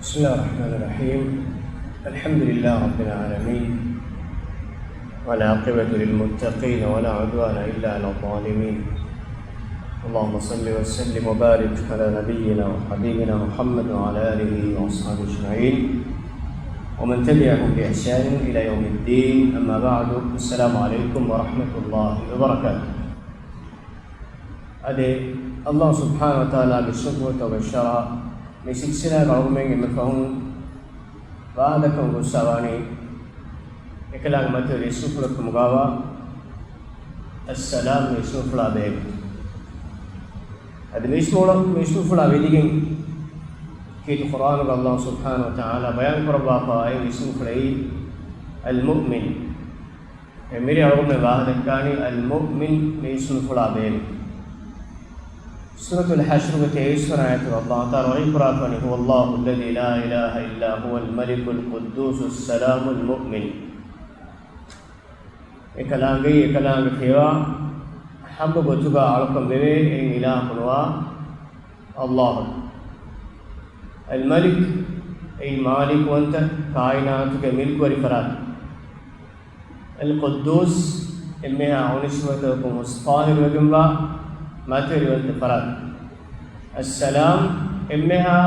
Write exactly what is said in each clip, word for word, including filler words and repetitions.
بسم الله الرحمن الرحيم. الحمد لله رب العالمين، والعاقبة للمتقين، ولا عدوان إلا على الظالمين. اللهم صل وسلم وبارك على نبينا وحبيبنا محمد وعلى آله وأصحابه أجمعين، ومن تبعهم بإحسان إلى يوم الدين. أما بعد، السلام عليكم ورحمة الله وبركاته. އަދި ﷲ ސުބްޙާނަހޫ ވަތަޢާލާގެ ޝުކުރުތަކުގެ ޝަރަފުން މި ސިލްސިލާގެ އަޅުގަނޑުމެން އެންމެ ފަހުން ވާހަކަދައްކަން ގޮއްސަވާނީ، އެކަލާނގެ މަތިވެރި އިސްމުފުޅަކު މުގާވާ އައްސަލާމް އިސްމުފުޅާ ބެހޭގޮތުން. އަދި މި އިސްމުފުޅަ، މި އިސްމުފުޅާ ވިދިގެން ކީރިތި ޤުރްއާނުގަ ﷲ ސުބްޙާނަހޫ ވަތަޢާލާ ބަޔާން ކުރައްވާފައިވާ އިސްމުފުޅެއް އަލްމުއުމިން. އެ މިރޭ އަޅުގަނޑުމެން ވާހަކަދައްކާނީ އަލްމުއުމިން މި އިސްމުފުޅާ ބެހޭގޮތުން. ސޫރަތުލް ޙަޝްރުގެ ތޭވީސް ވަނަ އާޔަތުގަ ﷲ ތަޢާލާ ވަޙީ ކުރާފައިވަނީ، هو الله الذي لا إله إلا هو الملك القدوس السلام المؤمن. އެކަލާނގެ، އެކަލާނގެ ފިޔަވާ ޙައްޤު ގޮތުގަ އަޅުކަން ވެވޭ އެއް އިލާހަކު ނުވާ ﷲ. އަލްމަލިކް، އެއީ މާލިކުވަންތަ، ކާއިނާތުގެ މިލްކުވެރި ފަރާތް. އަލްޤުއްދޫސް، އެންމެހާ އޮނިސްވަތަކުން ހުސް ޠާހިރުވެގެންވާ މަތިވެރިވަންތަ ފަރާތް. އައްސަލާމް، އެންމެހާ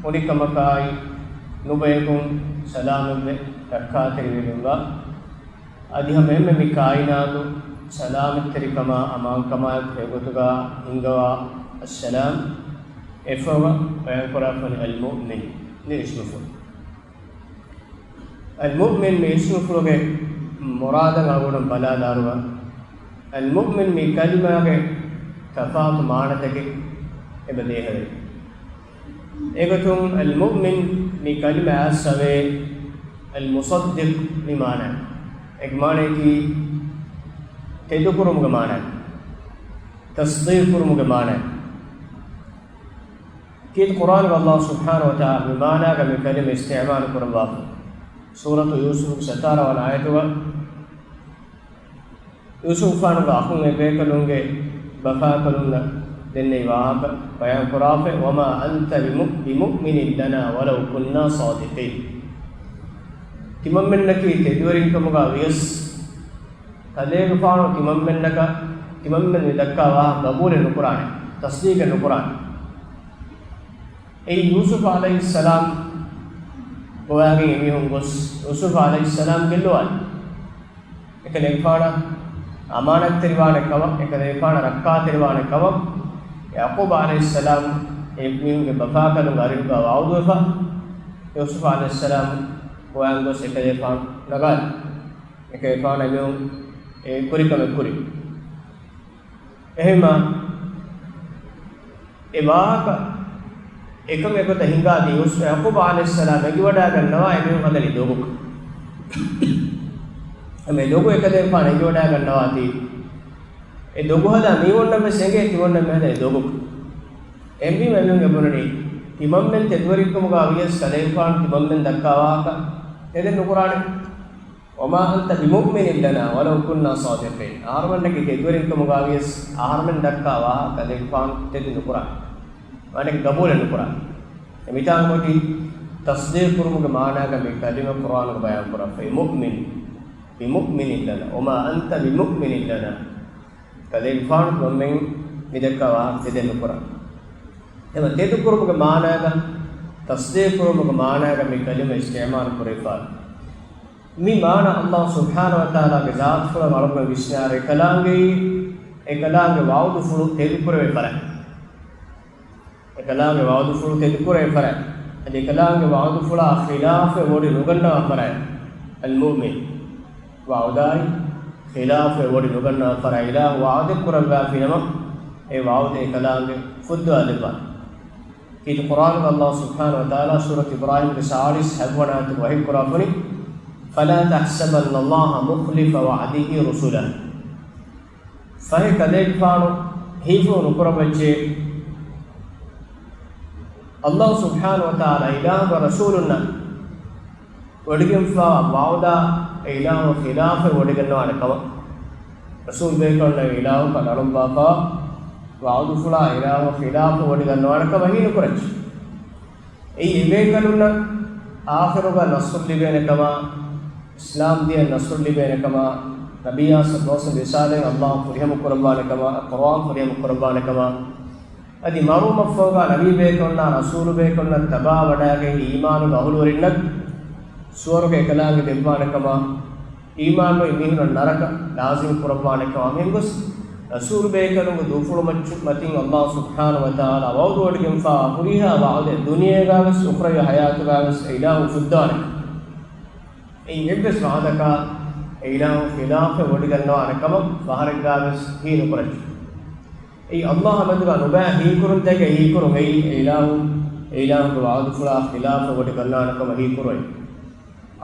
އުނިކަމަކާއި ނުބަޔަކުން ސަލާމަތްވެ ރައްކާތެރިވެގެންވާ، އަދި ހަމަ އެންމެ މި ކާއިނާތު ސަލާމަތްތެރިކަމާ އަމާންކަމާއެކު އެގޮތުގަ ހިންގަވާ އައްސަލާމް އެއްފަހުގަ ބަޔާންކުރާފައިވަނީ އަލްމުއުމިން މި އިސްމުފުޅު. އަލްމުއުމިން މި އިސްމުފުޅުގެ މުރާދަށް އަޅުގަނޑު ބަލާލާއިރުގަ، އަލްމުއުމިން މި ކަލިމާގެ ތަފާތު މާނަތަކެއް އެބަ ދޭހަވޭ. އެގޮތުން އަލްމުއުމިން މި ކަލިމާ އައްސަވޭ އަލްމުޞައްދިޤް މި މާނަ. އޭގެ މާނައަކީ ތެދުކުރުމުގެ މާނަ. ތަޞްދީޤު ކުރުމުގެ މާނަ. ކީރިތި ޤުރްއާނުގަ ﷲ ސުބްޙާނަހޫ ވަތަޢާލާ މި މާނާގަ މި ކަލިމަ އިސްތިޢުމާލު ކުރައްވާފަ. ސޫރަތު ޔޫސުފުގެ ސަތާރަ ވަނަ އާޔަތުގަ، ޔޫސުފާނުގެ އަޚުން އެބޭކަލުންގެ ބަފާކަލުންނަށް ދެންނެވި ވާހަކަ ބަޔާން ކުރާފަ، وما أنت بمؤ-، بمؤمن لنا ولو كنا صادقين. ތިމަންމެންނަކީ ތެދުވެރިންކަމުގަ ވިޔަސް، ކަލޭގެފާނު ތިމަންމެންނަކަށް، ތިމަންމެން މި ދައްކާ ވާހަކަ ގަބޫލެއް ނުކުރާނެ، ތަޞްދީޤެއް ނުކުރާނެ. އެއީ ޔޫސުފް ޢަލައިހިއްސަލާމް ގޮވާގެން އެމީހުން ގޮސް، ޔޫސުފް ޢަލައިހިއްސަލާމް ގެއްލުވާލި. އެކަލޭގެފާނަށް އަމާނަތްތެރިވާނެ ކަމަށް، އެކަލޭގެފާނަށް ރައްކާތެރިވާނެ ކަމަށް، ޔަޢުޤޫބް ޢަލައިހިއްސަލާމް އެމީހުންގެ ބަފާކަލުންގެ އަރިހުގަ ވަޢުދުވެފަ، ޔޫސުފް ޢަލައިހިއްސަލާމް ގޮވާން ގޮސް އެކަލޭގެފާނު ނަގާލި. އެކަލޭގެފާނަށް އެމީހުން އެ ކުރި ކަމެއް ކުރި. އެހެންމާ، އެ ވާހަކަ އެކަން އެގޮތަށް ހިނގާދީ ޔޫސުފް، ޔަޢުޤޫބް ޢަލައިހިއްސަލާމް އެނގިވަޑައިގަންނަވާ އެމީހުން ހަދަނީ ދޮގު. އެމެ ދޮގު އެކަލޭގެފާނު އެނގިވަޑައިގަންނަވާތީ، އެ ދޮގު ހަދާ މީހުންނަށް ވެސް އެނގޭ ތިމަންނަ މި ހަދަނީ ދޮގު. އެހެންވީމަ އެމީހުން އެބުނަނީ، ތިމަންމެން ތެދުވެރިކަމުގަ ވިޔަސް ކަލޭގެފާނު ތިމަންމެން ދައްކާ ވާހަކަ ތެދެއް ނުކުރާނެ. وما أنت بمؤمن لنا ولو كنا صادقين. އަހަރުމެންނަކީ ތެދުވެރިންކަމުގަ ވިޔަސް އަހަރުމެން ދައްކާ ވާހަކަ ކަލޭގެފާނު ތެދެއް ނުކުރާނެ. މާނައަކީ ގަބޫލެއް ނުކުރާނެ. އެ މިތާނގަ އޮތީ ތަޞްދީޤު ކުރުމުގެ މާނާގަ މި ކަލިމަ ޤުރްއާނުގަ ބަޔާން ކުރައްވައި، مؤمن، بمؤمن لنا، وما أنت بمؤمن لنا. ކަލޭގެފާނު ތިމަންމެން މިދައްކާ ވާހަކަ ތެދެއް ނުކުރާނެ. އެމަ ތެދުކުރުމުގެ މާނާގަ، ތަޞްދީޤު ކުރުމުގެ މާނާގަ މި ކަލިމަ އިސްތިޢުމާލު ކުރެވިފާނެ. މި މާނަ ﷲ ސުބްޙާނަހޫ ވަތަޢާލާގެ ޒާތުފުޅަށް އަޅުގަނޑު ވިސްނާއިރު، އެކަލާނގެ، އެކަލާނގެ ވަޢުދުފުޅު ތެދުކުރެވޭ ފަރާތް. އެކަލާނގެ ވަޢުދުފުޅު ތެދުކުރެވޭ ފަރާތް. އަދި އެކަލާނގެ ވަޢުދުފުޅާ ޚިލާފެއް ވޮޑި ނުގަންނަވާ ފަރާތް. އަލްމުއުމިން. ވަޢުދާއި ޚިލާފެއް ވޮޑި ނުގަންނަވާ ފަރާތް. އިލާހު ވަޢުދެއް ކުރައްވާފިނަމަ، އެ ވަޢުދެއް އެކަލާނގެ ފުއްދަވާލައްވާ. ކީރިތި ޤުރްއާނުގަ ﷲ ސުބްޙާނަހޫ ވަތަޢާލާ ސޫރަތު އިބްރާހީމްގެ ސާޅީސް ހަތްވަނަ އާޔަތުގަ ވަޙީ ކުރާފައިވަނީ، فلا تحسبن الله مخلف وعده رسله. ފަހެ ކަލޭގެފާނު ހީފުޅު ނުކުރައްވައްޗޭ، ﷲ ސުބްޙާނަހޫ ވަތަޢާލާ އިލާހުގެ ރަސޫލުންނަށް ވޮޑިގެންފާ ވަޢުދާ އެ އިލާހު ޚިލާފެއް ވޮޑިގަންނަވާނެ ކަމަށް. ރަސޫލް ބޭކަލުންނަށް އިލާހުގަ ލަޅުންވާފާ ވަޢުދުފުޅާ އިލާހު ޚިލާފެއް ވޮޑިގަންނަވާނެ ކަމަށް ހީނުކުރައްޗޭ. އެއީ އެބޭކަލުންނަށް އާޚިރުގަ ނަޞްރު ލިބޭނެ ކަމަށް، އިސްލާމް ދީނަށް ނަޞްރު ލިބޭނެ ކަމަށް، ނަބިއްޔާ ޞައްލަﷲު ޢަލައިހި ވަސައްލަމަ ރިސާލަތް ﷲ ފުރިހަމަ ކުރައްވާނެ ކަމަށް، ޤުރުއާން ފުރިހަމަ ކުރައްވާނެ ކަމަށް، އަދި މަރުވުމަށްފަހުގަ ނަބީ ބޭކަލުންނާ ރަސޫލު ބޭކަލުންނަށް ތަބާވަޑައިގެން އީމާނުގެ އަހުލުވެރިންނަށް ސުވަރުގެ އެކަލާނގެ ދެއްވާނެ ކަމަށް، އީމާންވެ މީހުންނަށް ނަރަކަ ލާޒިމް ކުރައްވާނެ ކަމަށް، އެހެން ގޮސް ރަސޫލު ބޭކަލުންގެ ދޫފުޅު މައްޗު މަތިން ﷲ ސުބްޙާނަހޫ ވަތަޢާލާ ވަޢުދުވޮޑިގެންފާ ހުރިހާ ވަޢުދެއް ދުނިޔޭގަވެސް އުޚްރަވީ ޙަޔާތުގަވެސް އެ އިލާހު ފުއްދާނެ. އެއިން އެއްވެސް ވަޢުދަކަށް އެ އިލާހު ޚިލާފެއް ވޮޑިގަންނަވާނެ ކަމަށް ފަހަރެއްގަވެސް ހީ ނުކުރައްޗޭ. އެއީ ﷲ މެދުގަ ނުބައި ހީކުރުންތަކެއް ހީކުރުން އެއީ އެ އިލާހު، އެ އިލާހުގެ ވަޢުދުފުޅާ ޚިލާފަށް ވޮޑިގަންނާނެ ކަމަށް ހީކުރުން.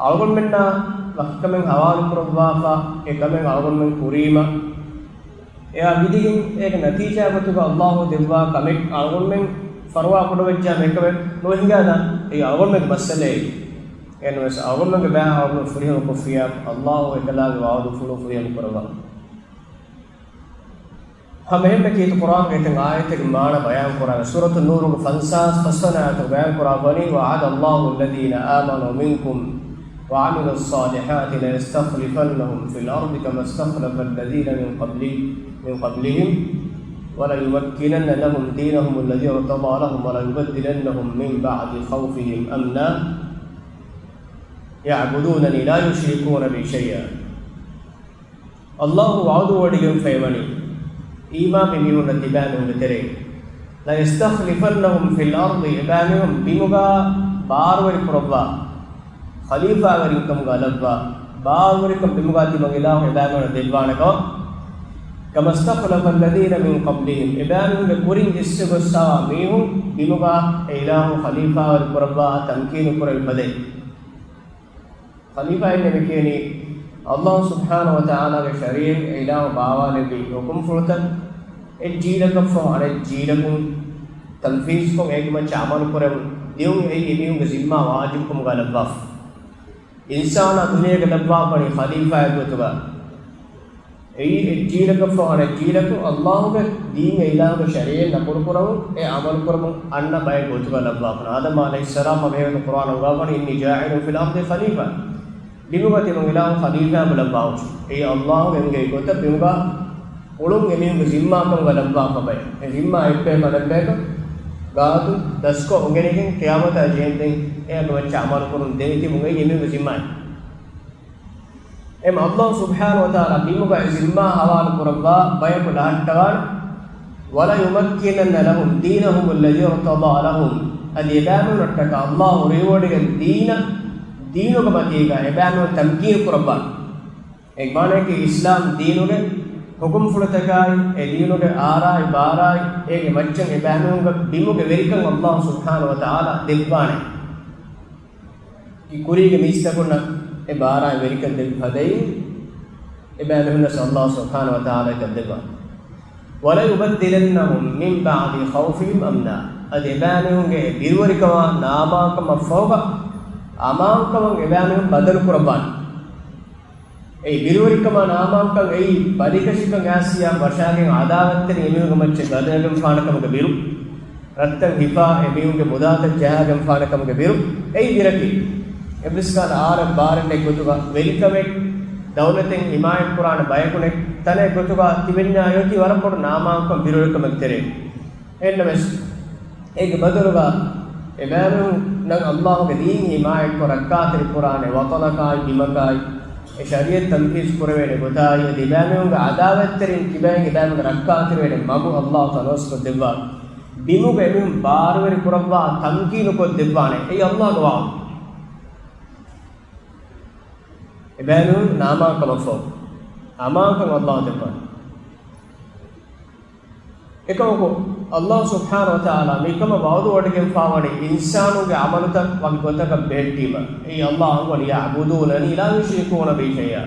އަޅުގަނޑުމެންނާ ވަކިކަމެއް ހަވާލު ކުރައްވާފަ، އެ ކަމެއް އަޅުގަނޑުމެން ކުރީމަ، އެއާ ވިދިގެން އޭގެ ނަތީޖާ ގޮތުގަ ﷲ ދެއްވާ ކަމެއް އަޅުގަނޑުމެން ފަރުވާ ކުޑަވެއްޖާމަ އެކަމެއް ނުވެ ހިނގާދާނެ. އެއީ އަޅުގަނޑުމެންގެ މައްސަލައެއް. އެހެންވެސް އަޅުގަނޑުމެންގެ ބައި އަޅުގަނޑު ފުރިހަމަ ކޮށްފިއްޔާ ﷲ އެކަލާނގެ ވަޢުދުފުޅު ފުރިހަމަ ކުރައްވާ. ހަމައެހެންމެ ކީރިތި ޤުރުއާންގެ އެތައް އާޔަތެއްގެ މާނަ ބަޔާން ކުރާ، ސޫރަތު ނޫރުގެ ފަންސާސް ފަސްވަނަ އާޔަތުގަ ބަޔާން ކުރާ ވަނީ، وعد الله الذين آمنوا منكم وعملوا الصالحات ليستخلفنهم في الأرض كما استخلف الذين من قبل، من قبلهم وليمكنن لهم دينهم الذي ارتضى لهم وليبدلنهم من بعد خوفهم أمنا يعبدونني لا يشركون بي شيئا. ﷲ ވަޢުދު ވޮޑިގެންފައިވަނީ، އީމާންވި މީހުންނަށް ތިބާމީހުންގެ ތެރެއިން، ليستخلفنهم في الأرض، އެބާމީހުން ބިމުގަ ބާރުވެރި ކުރައްވާ، ޚަލީފާވެރިން ކަމުގަ ލައްވާ، ބާރުވެރިކަން ބިމުގަ ތިމަން އިލާހު އެބާމީހުންނަށް ދެއްވާނެ ކަމަށް، كما استخلف الذين من قبلهم، އެބާމީހުންގެ ކުރިން އެއްސެއް ގޮއްސާވާ މީހުން ބިމުގަ އެ އިލާހު ޚަލީފާވެރި ކުރައްވާ ތަމްކީނު ކުރެވި ފަދައިން. ޚަލީފާއިންނޭ މި ކިޔަނީ، ﷲ ސުބްޙާނަހޫ ވަތަޢާލާގެ ޝަރީޢަތް އެ އިލާހު ބާވާލެއްވި ޙުކުމްފުޅުތައް އެއް ޖީލަކަށްފަހު އަނެއް ޖީލަކުން ތަންފީޒުކޮށް އޭގެ މައްޗަށް ޢަމަލު ކުރެވުން ދިޔުން އެއީ އެމީހުންގެ ޒިންމާ ވާޖިބުކަމުގަ ލައްވާފަ. އިންސާނާ ދުނިޔޭގަ ލައްވާފަނީ ޚަލީފާއެއް ގޮތުގަ. އެއީ އެއް ޖީލަކަށްފަހު އަނެއް ޖީލަކުން ﷲގެ ދީން އެ އިލާހުގެ ޝަރީޢަތް ނަޤުލުކުރަމުން އެ ޢަމަލުކުރަމުން އަންނަ ބައެއް ގޮތުގަ ލައްވާފަ. އާދަމް ޢަލައިހިއްސަލާމް ބެހޭގޮތުން ޤުރުއާނުގަ ވަނީ، إني جاعل في الأرض خليفة. ބިމުގަ ތިމަން އިލާހު ޚަލީފާއެއް ލައްވާ ހުށި. އެއީ ﷲ އެންގެވި ގޮތަށް ބިމުގަ އުޅުން އެމީހުންގެ ޒިންމާ ކަމުގަ ލައްވާފަ ބައެއް. އެ ޒިންމާ އެއްބަޔަކު އަނެއްބަޔަކަށް ގާތު ދަސްކޮށް އުނގެނިގެން ޤިޔާމަތާ ޖެހެންދެން އެއަށް މައްޗަށް ޢަމަލުކުރުން ދެން ތިބުން އެއީ އެމީހުންގެ ޒިންމާއެއް. އެމަ ﷲ ސުބްޙާނަހޫ ވަތަޢާލާ ބިމުގަ އެ ޒިންމާ ހަވާލު ކުރައްވާ ބަޔަކު ލަހައްޓަވާނެ. وليمكنن لهم دينهم الذي ارتضى لهم. އަދި އެބައިމީހުންނަށްޓަކާ ﷲ ރިވޯޑިގެން ދީނަށް، ދީނުގެ މަތީގަ އެބައިމީހުން ތަމްކީނު ކުރައްވާނެ. އެ މާނަޔަކީ އިސްލާމް ދީނުގެ ޙުކުމްފުޅުތަކާއި، އެ ދީނުގެ އާރާއި ބާރާއި، އޭގެ މައްޗަށް އެބައިމީހުންގެ ބިމުގެ ވެރިކަން ﷲ ސުބްޙާނަހޫ ވަތަޢާލާ ދެއްވާނެ. އެ ކުރީގެ މީސްތަކުންނަށް އެ ބާރާއި ވެރިކަން ދެއްވި ފަދައިން، އެބައިމީހުންނަށް ﷲ ސުބްޙާނަހޫ ވަތަޢާލާ އެކަން ދެއްވާނެ. وليبدلنهم من بعد خوفهم أمنا. އަދި އެބައިމީހުންގެ އެ ބިރުވެރިކަމާ ނާއަމާންކަމަށްފަހުގަ އަމާންކަމަށް އެބައިމީހުން ބަދަލު ކުރައްވާނެ. އެއީ ބިރުވެރިކަމާ ނާއަމާންކަން އެއީ ބަލިކަށިކަން އައިސް ވަށާގެން އަދާވަތްތެރި އެމީހުންގެ މައްޗަށް ގަދަވެގެންފާނެ ކަމުގެ ބިރު. ރަށްތައް ހިފާ އެމީހުންގެ މުދާތައް ޖަހާގެންފާނެ ކަމުގެ ބިރު. އެއީ ބިރަކީ. އެއްވެސް ކަހަލަ އާރެއް ބާރެއް ނެތް ގޮތުގަ ވެރިކަމެއް ދައުލަތެއް ހިމާޔަތްކުރާނެ ބަޔަކު ނެތް ތަނެއް ގޮތުގަ ތިބެންޏާ އެއޮތީ ވަރަށް ބޮޑު ނާއަމާންކަން ބިރުވެރިކަމެއްގެ ތެރެއިން. އެހެންނަމަވެސް، އޭގެ ބަދަލުގަ އެބައިމީހުންނަށް ﷲގެ ދީން ހިމާޔަތްކޮށް ރައްކާތެރިކުރާނެ ވަޠަނަކާއި، ބިމަކާއި، އެ ޝަރީޢަތް ތަންފީޒު ކުރެވޭނެ ގޮތާއި، އަދި އެބައިމީހުންގެ އަދާވަތްތެރިން ތިބެން އެބައިމީހުން ރައްކާތެރިވޭނެ މަގު ﷲ ތަނަވަސްކޮށް ދެއްވާ. ބިމުގަ އެމީހުން ބާރުވެރި ކުރައްވާ ތަމްކީނުކޮށް ދެއްވާނެ. އެއީ ﷲގެ ވަޢުދު. އެބައިމީހުން ނާއަމާންކަމަށްފަހު އަމާންކަން ﷲ ދެއްވާނެ. އެކަމަކު، ﷲ ސުބްޙާނަހޫ ވަތަޢާލާ މިކަމަށް ވަޢުދު ވޮޑިގެންފާވަނީ އިންސާނުންގެ ޢަމަލުތައް ވަކި ގޮތަކަށް ބެހެއްޓީމަ. އެއީ ﷲ އަންގަވަނީ، يعبدونني لا يشركون بي شيئا.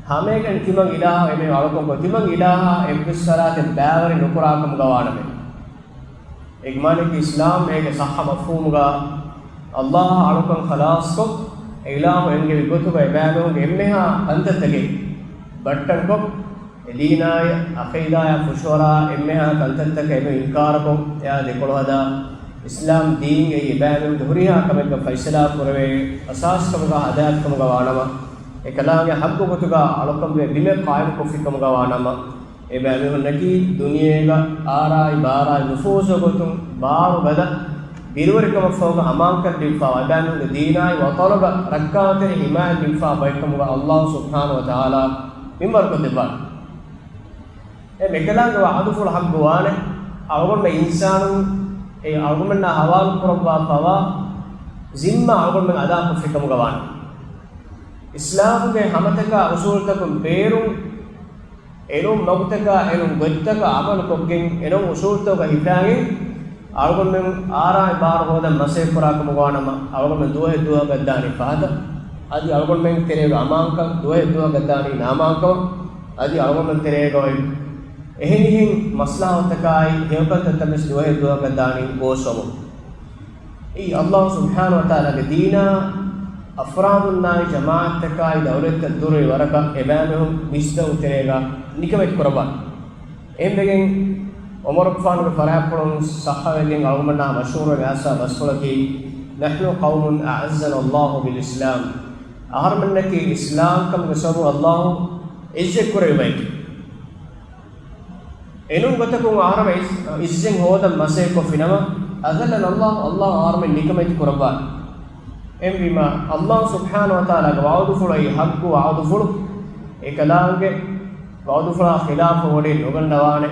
ހަމައެކަނި ތިމަން އިލާހާ އެމެ އަޅުކަންކޮށް، ތިމަން އިލާހާ އެއްވެސް ފަރާތެއް ބައިވެރި ނުކުރާކަމުގަ ވާނަމޭ. އޭގެ މާނައަކީ އިސްލާމް އޭގެ ޞައްޙަ މަފްހޫމުގަ ﷲ އާ އަޅުކަން ޚަލާޞްކޮށް، އެ އިލާހު އެންގެވި ގޮތުގަ އެބައިމީހުންގެ އެންމެހާ ކަންތައްތަކެއް ބައްޓަންކޮށް، އެ ދީނާއި އަޤީދާއާ ފުށުއަރާ އެންމެހާ ކަންތައްތަކަށް އެމީހުން އިންކާރުކޮށް، އެއާ ދެކޮޅު ހަދާ، އިސްލާމް ދީން އެއީ އެބައިމީހުންގެ ހުރިހާ ކަމެއްގަ ފައިސަލާ ކުރެވޭ އަސާސް ކަމުގަ ހަދާފި ކަމުގަ ވާނަމަ، އެކަލާނގެ ޙައްޤު ގޮތުގަ އަޅުކަންވެ ބިމެއް ޤާއިމުކޮށްފި ކަމުގަ ވާނަމަ، އެބައިމީހުންނަކީ ދުނިޔޭގަ އާރާއި ބާރާއި ނުފޫޒު ގޮތުން ބާރުގަދަ ބިރުވެރިކަމަށްފަހުގަ އަމާންކަން ލިބިފަވާ، އެބައިމީހުންގެ ދީނާއި ވަޠަނުގަ ރައްކާތެރި ޙިމާޔަތް ލިބިފަވާ ބައެއްކަމުގަ ﷲ ސުބްޙާނަހޫ ވަތަޢާލާ މިންވަރުކޮށްދެއްވާނެ. އެ މިކަލާނގެ ވަޢުދުފުޅު ޙައްޤުވާނެ. އަޅުގަނޑުމެން އިންސާނުން، އެ އަޅުގަނޑުމެންނާ ޙަވާލު ކުރައްވާފަވާ ޒިންމާ އަޅުގަނޑުމެން އަދާކޮށްފި ކަމުގަ ވާނެ. އިސްލާމުގެ ހަމަތަކާ އުސޫލުތަކުން ބޭރުން އެނޫން މަގުތަކާ، އެނޫން ގޮތްތަކާ ޢަމަލުކޮށްގެން، އެނޫން އުސޫލުތަކުގަ ހިފާގެން، އަޅުގަނޑުމެން އާރާއި ބާރު ހޯދަން މަސައްކަތް ކުރާ ކަމުގަ ވާނަމަ، އަޅުގަނޑުމެން ދުވަހެއް ދުވަހަކަށް ދާނީ ފަހަތަށް، އަދި އަޅުގަނޑުމެން ތެރޭގަ އަމާންކަން ދުވަހެއް ދުވަހަކަށް ދާނީ ނާއަމާންކަމަށް، އަދި އަޅުގަނޑުމެން ތެރޭގަ އޮތް އެހެނިހެން މަސްލަހަތަކާއި ހެޔޮކަންތައްތައް ވެސް ދުވަހެއް ދުވަހަކަށް ދާނީ ގޯސްވަމުން. އެއީ ﷲ ސުބްޙާނަހޫ ވަތަޢާލާގެ ދީނާ އަފްރާދުންނާއި ޖަމާޢަތްތަކާއި ދައުލަތްތައް ދުރުވި ވަރަކަށް އެބައިމީހުން މިސްދަށު ތެރޭގަ ނިކަމެތި ކުރައްވާނެ. އެހެންވެގެން ޢުމަރުގެފާނުގެ ފަރާތްޕުޅުން ޞައްޙަވެގެން އަޅުގަނޑުމެންނާ މަޝްހޫރުވެ އައިސްފަ ބަސްފުޅަކީ، "نحن قوم أعزنا الله بالإسلام." އަހަރުމެންނަކީ އިސްލާމްކަމުގެ ސަބަބުން ﷲ ޢިއްޒަތްކުރެއްވި ބައެކޭ. އެނޫން ގޮތަކުން އަހަރުމެން އިސް-، އިއްޒަތް ހޯދަން މަސައްކަތްކޮށްފިނަމަ، أذلنا الله، ﷲ އަހަރުމެން ނިކަމެތި ކުރައްވާނެ. އެހެންވީމަ، ﷲ ސުބްޙާނަހޫ ވަތަޢާލާގެ ވަޢުދުފުޅު އެއީ ޙައްޤު ވަޢުދުފުޅު، އެކަލާނގެ ވަޢުދުފުޅާ ޚިލާފަށް ވޮޑި ނުގަންނަވާނެ.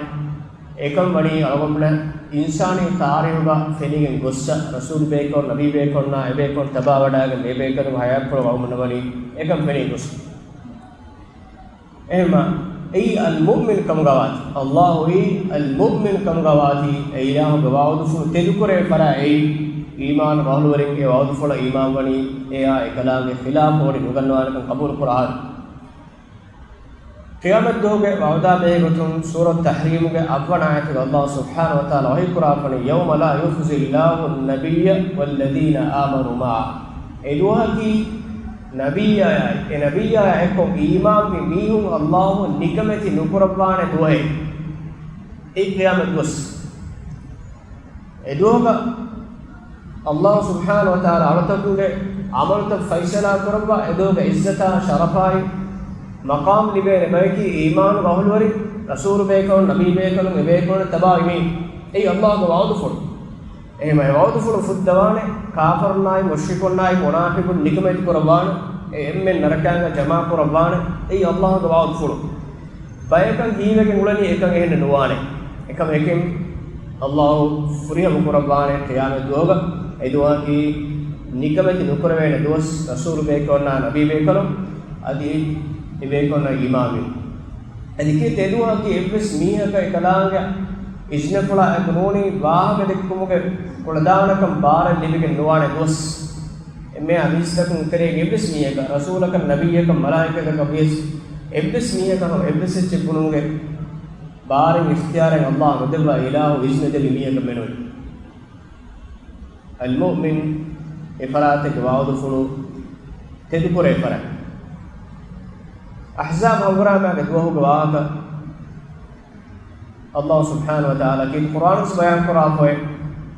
އެކަން ވަނީ އަޅުގަނޑުމެން އިންސާނީ ތާރީޚުގަ ފެނިގެން ގޮއްސަ، ރަސޫލު ބޭކަލުން، ނަބީ ބޭކަލުންނާ އެބޭކަލުން ތަބާވަޑައިގެން މި ބޭކަލުން ޙަޔާތްޕުޅު އަޅުގަނޑުމެންނަށް ވަނީ އެކަން ފެނިގެން ގޮއްސަ. އެހެންމަ، އެއީ އަލްމުއުމިން ކަމުގަ ވާތީ. ﷲ އީ އަލްމުއުމިން ކަމުގަ ވާތީ، އެ އިލާހުގެ ވަޢުދުފުޅު ތެދުކުރެވޭ ފަރާތް އެއީ، އީމާނުގެ އަހުލުވެރިން އެ ވަޢުދުފުޅަށް އީމާންވަނީ، އެއާ އެކަލާނގެ ޚިލާފަށް ވޮޑި ނުގަންނަވާނެކަން ޤަބޫލު ކުރާ ހާލު. ޤިޔާމަތްދުވަހުގެ ވަޢުދާ ބެހޭގޮތުން ސޫރަތު ތަޙްރީމުގެ އަށްވަނަ އާޔަތުގަ ﷲ ސުބްޙާނަހޫ ވަތަޢާލާ ވަޙީ ކުރާފަނީ، "يوم لا يخزي الله النبي والذين آمنوا معه." އެދުވަހަކީ ނަބިއްޔާއާއި، އެ ނަބިއްޔާއާ އެއްކޮށް އީމާންވި މީހުން ﷲ ނިކަމެތި ނުކުރައްވާނެ ދުވަހެއް. އެއީ ޤިޔާމަތް ދުވަސް. އެދުވަހުގަ ﷲ ސުބްޙާނަހޫ ވަތަޢާލާ އަޅުތަކުންގެ ޢަމަލުތައް ފައިސަލާ ކުރައްވާ، އެދުވަހުގަ ޢިއްޒަތާ ޝަރަފާއި މަޤާމް ލިބޭނެ ބަޔަކީ އީމާނުގެ އަހުލުވެރިން، ރަސޫލު ބޭކަލުން، ނަބީ ބޭކަލުން، އެބޭކަލުން ތަބާވި މީ. އެއީ ﷲގެ ވަޢުދުފުޅު. އެހެންވެ ވަޢުދުފުޅު ފުއްދަވާނެ، ކާފަރުންނާއި މުޝްރިކުންނާއި މުނާފިޤުން ނިކަމެތި ކުރައްވާނެ، އެ އެންމެން ނަރަކާގަ ޖަމާ ކުރައްވާނެ. އެއީ ﷲގެ ވަޢުދުފުޅު. ބަޔަކަށް ހީވެގެން އުޅެނީ އެކަން އެހެން ނުވާނެ. އެކަމަކު އެކަން ﷲ ފުރިހަމަ ކުރައްވާނެ ޤިޔާމަތް ދުވަހުގަ. އެ ދުވަހަކީ ނިކަމެތި ނުކުރެވޭނެ ދުވަސް، ރަސޫލު ބޭކަލުންނާ ނަބީ ބޭކަލުން އަދި އެ ބޭކަލުންނަށް އީމާންވި. އަދި ކީރިތި އެ ދުވަހަކީ އެއްވެސް މީހަކަށް އެކަލާނގެ އިޒްނަފުޅާ އެކު ނޫނީ ވާހަކަ ދެއްކުމުގެ ކުޅަދާނަކަން ބާރެއް ލިބިގެން ނުވާނެ ދުވަސް. އެންމެހާ މީސްތަކުން ތެރޭގެ އެއްވެސް މީހަކަށް، ރަސޫލަކަށް، ނަބިއްޔަކަށް، މަލާއިކަތަކަށް ވިޔަސް އެއްވެސް މީހަކަށް އެއްވެސް އެއްޗެއް ބުނުމުގެ ބާރެއް އިޚްތިޔާރެއް ﷲ ނުދެއްވާ، އިލާހު އިޒްނަ ދެއްވި މީހަކަށް މެނުވީ. އަލްމުއުމިން އެފަރާތެއްގެ ވަޢުދުފުޅު ތެދުކުރޭ ފަރާތް. އަޙްޒާބް ހަނގުރާމާގެ ދުވަހުގެ ވާހަކަ ﷲ ސުބްޙާނަހޫ ވަތަޢާލާ ކީރިތި ޤުރްއާނުގަސް ބަޔާން ކުރާފައި،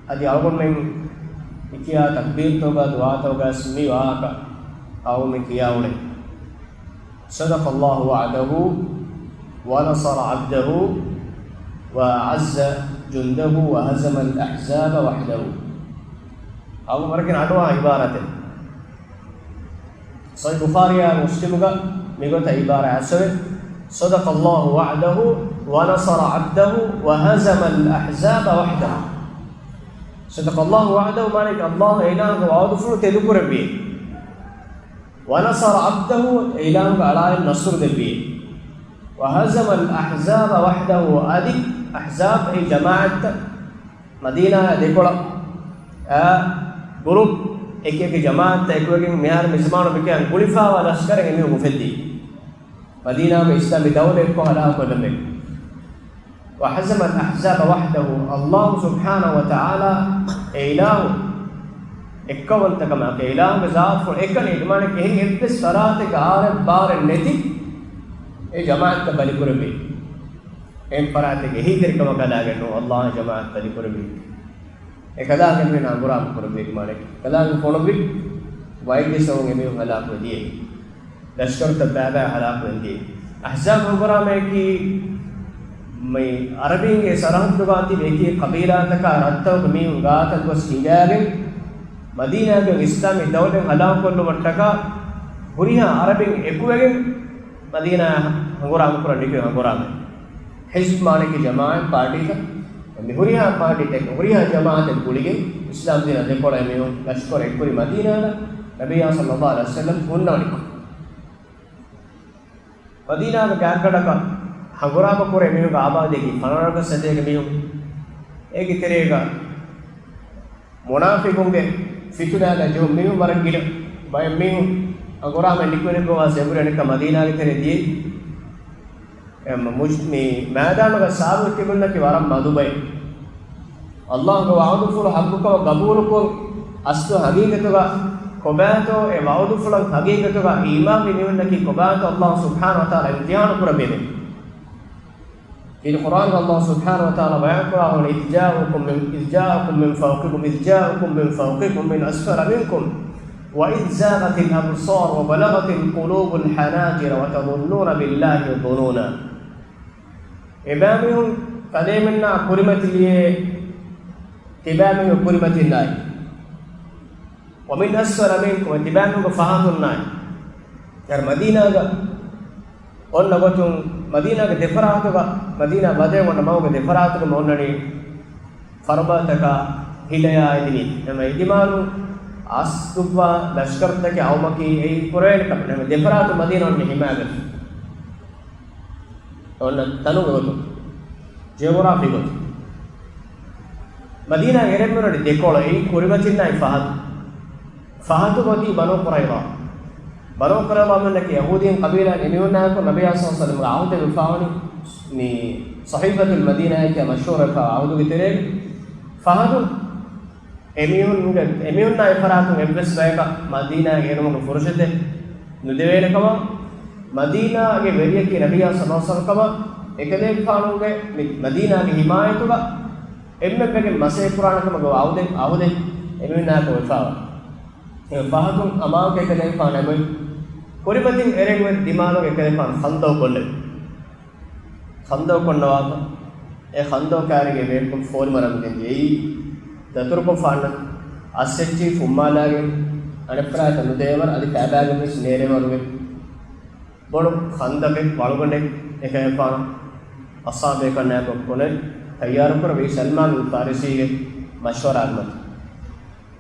އަދި އަޅުގަނޑުމެން މި ކިޔާ ތަކްބީރުތަކުގަ ދުޢާތަކުގަސް މި ވާހަކަ އަޅުގަނޑުމެން ކިޔާ އުޅެން. صدق الله وعده ونصر عبده وأعز جنده وهزم الأحزاب وحده. އަޅުގަނޑު ވަރަކަށް އަޑުއަހާ ޢިބާރާތެއް. ޞަޙީޙު ބުޚާރީއާ މުސްލިމުގަ މިގޮތަށް ޢިބާރާތް އައިސްފަވޭ، صدق الله وعده ونصر عبده وهزم الأحزاب وحده. صدق الله وعده މާނައަކީ ﷲ އެ އިލާހުގެ ވަޢުދުފުޅު ތެދުކުރެއްވި. ونصر عبده، އެ އިލާހުގެ އަޅާއަށް ނަޞްރު ދެއްވި. وهزم الأحزاب وحده، އަދި އަޙްޒާބް އެ ޖަމާޢަތްތައް، މަދީނާއާ ދެކޮޅަށް އާ ގުރޫޕް، އެކި އެކި ޖަމާޢަތްތައް އެކުވެގެން މިހާރު މި ޒަމާނު މިކިޔާ ގުޅިފަވާ ލަޝްކަރެއް އެމީހުން އުފެއްދީ. މަދީނާގެ އިސްލާމީ ދައުލަތް އެއްކޮށް ހަލާކުކޮށްލަންވެ. وهزم الأحزاب وحده، ﷲ ސުބްޙާނަހޫ ވަތަޢާލާ އެ އިލާހު އެއްކައުވަންތަކަމާ، އެ އިލާހުގެ ޒާތުފުޅު އެކަނި، އެ މާނައަކީ އެހެން އެއްވެސް ފަރާތެއްގަ އާރެއް ބާރެއް ނެތި އެ ޖަމާޢަތްތައް ބަލިކުރެއްވި. އެހެން ފަރާތެއްގެ އެހީތެރިކަމަކާ ލާގެން ނޫން ﷲ ޖަމާޢަތް ބަލިކުރެއްވީ. އެކަލާނގެ މީހުން ހަނގުރާމަ ކުރެއްވި މާނައަކީ، ކަލާނގެ ފޮނުއްވި ވައިގެ ސަބަބުން އެމީހުން ހަލާކުވެ ދިޔައީ. ލަޝްކަރުތައް ބައިބައި ހަލާކުވެ ދިޔައީ. އަޙްޒާބު ހަނގުރާމައަކީ މި އަރަބީންގެ ސަރަހައްދުގާ ތިބި އެކި ޤަބީލާތަކާ ރަށްތަކުގެ މީހުން ގާތަށް ގޮސް ހިނގާގެން، މަދީނާގެ އިސްލާމީ ދައުލަތް ހަލާކުކޮށްލުމަށްޓަކާ ހުރިހާ އަރަބިން އެކުވެގެން މަދީނާ ހަނގުރާމަ ކުރަން ނިކުތް ހަނގުރާމަ. ޙިޒްބު މާނައަކީ ޖަމާޢަތް ޕާޓީތައް. މި ހުރިހާ ޕާޓީތަކެއް، ހުރިހާ ޖަމާޢަތެއް ގުޅިގެން އިސްލާމް ދީނަށް ދެކޮޅަށް އެމީހުން ލަޝްކަރު އެއްކުރި މަދީނާގަ ނަބިއްޔާ ޞައްލައްލާހު ޢަލައިހި ވަސައްލަމް ހުންނަވަނިކޮށް. މަދީނާގެ ގާތްގަނޑަކަށް ހަނގުރާމަ ކުރޭ މީހުންގެ އާބާދީގެ ފަނަރަ ސަތޭކަ މީހުން. އޭގެ ތެރޭގަ މުނާފިޤުންގެ ފިތުނާގަ ޖެހުނު މީހުން ވަރަށް ގިނަ ބައެއް މީހުން ހަނގުރާމަ ނިކުތް ނިކުތް އެބަހުރި އަނެއްކާ މަދީނާގެ ތެރެ ދިޔައީ. އެ މުޖް-، މި މައިދާނުގަ ސާބިތު ތިބުންނަކީ ވަރަށް މަދު ބައެއް. އައްލާހުގެ ވަޢުދުފުޅު ޙައްޤުކަމަށް ގަބޫލުކޮށް، އަސްލު ޙަޤީޤަތުގަ ކޮބާތޯ އެ ވަޢުދުފުޅަށް ޙަޤީޤަތުގަ އީމާންވި މީހުންނަކީ ކޮބާތޯ އައްލާހު ސުބްޙާނަހު ވަތަޢާލާ އިމްތިޙާނު ކުރެއްވީމޭ. އިރު ޤުރްއާންގަ އައްލާހު ސުބްޙާނަހު ވަތަޢާލާ ބަޔާންކުރާ ހުން، "إذ جاءكم من، إذ جاءكم من فوقكم، إذ جاءكم من فوقكم من أسفل منكم، وإذ زاغت الأبصار وبلغت القلوب الحناجر وتظنون بالله الظنونا." އެބައިމީހުން ކަލޭމެންނާ ކުރިމަތިލިޔޭ ތިބާމީހުން ކުރިމަތިންނާއި. "ومن أسفل منكم"، ތިބާމީހުންގެ ފަހަތުންނާއި. އަދި މަދީނާގަ އޮންނަ ގޮތުން، މަދީނާގެ ދެފަރާތުގަ، މަދީނާ ބަދައި އޮންނަ މަގުގެ ދެފަރާތުގަ އޮންނަނީ ފަރުބަދަތަކާ ހިލަޔާ އެދިނީ. އެމަ އިދިމާލު އަސްދުއްވާ ލަޝްކަރުތަކެއް އައުމަކީ އެއީ ކުރެވޭނެ ކަމެއް. އެމަ ދެފަރާތު މަދީނާ އޮންނަ ހިމާވެފަ. އޮންނަ ތަނުގެ ގޮތުން، ޖިއޮގްރާފީ ގޮތުން. މަދީނާގެ އެރެންވެރި ދެކޮޅު އެއީ ކުރިމަތިންނާއި ފަހަތު. ފަހަތު ގޮތީ ބަނޫ ޤުރައިޟާ. ބަނޫ ޤުރައިޟާ މީހުންނަކީ ޔަހޫދީން ޤަބީލާގެ މީހުންނާއެކު ނަބިއްޔާ ޞައްލަﷲު ޢަލައިހި ވަސައްލަމްގެ ޢަހުދެއް އުފާވަނީ މި ޞަޙީފަތުލް މަދީނާއޭ ކިޔާ މަޝްހޫރުވެފަ ޢަހުދުގެ ތެރޭގަ. ފަހަތު އެމީހުންގެ، އެމީހުންނާ އެފަރާތުން އެއްވެސް ބަޔަކަށް މަދީނާގެ އެރުމުގެ ފުރުޞަތެއް ނުދެވޭނެ ކަމަށް، މަދީނާގެ ވެރިޔަކީ ނަބިއްޔާ ޞައްލަﷲު ޢަލައިހި ވަސައްލަމް ކަމަށް، އެކަލޭގެފާނުގެ މި މަދީނާގެ ޙިމާޔަތުގަ އެންމެންވެގެން މަސައްކަތް ކުރާނެ ކަމުގެ ޢަހުދެއް، ޢަހުދެއް އެމީހުންނާއެކު ވެފައިވާ. އެ ފަހަތުން އަމާކޮށް އެކަލޭގެފާނު އެބައޮތް. ކުރިމަތިން އެރެންވެރި ދިމާލުގަ އެކަލޭގެފާނު ޚަންދަޤު ކޮށްލެވި. ޚަންދަޤު ކޮށްނަވާފަ، އެ ޚަންދަޤު ކާރިގެ ބޭފުޅުން ފޯރި މަރަމުން ގެންދިޔައީ، ދަތުރުކޮށް ފާންނަ އައްސެއްޗި ފުއްމާލާގެން އަނެއްފަރާތަށް ނުދޭވަރަށް އަދި ކައިބާގެން ވެސް ނޭރޭވަރުގެ ބޮޑު ޚަންދަޤެއް ވަޅުގަނޑެއް އެކަލޭގެފާނު އަޞްޙާބުބޭކަލުންނާއެކު ކޮށްލެވި ތައްޔާރުކުރެއްވި ސަލްމާނުލް ފާރިސީގެ މަޝްވަރާގެ މަތިން.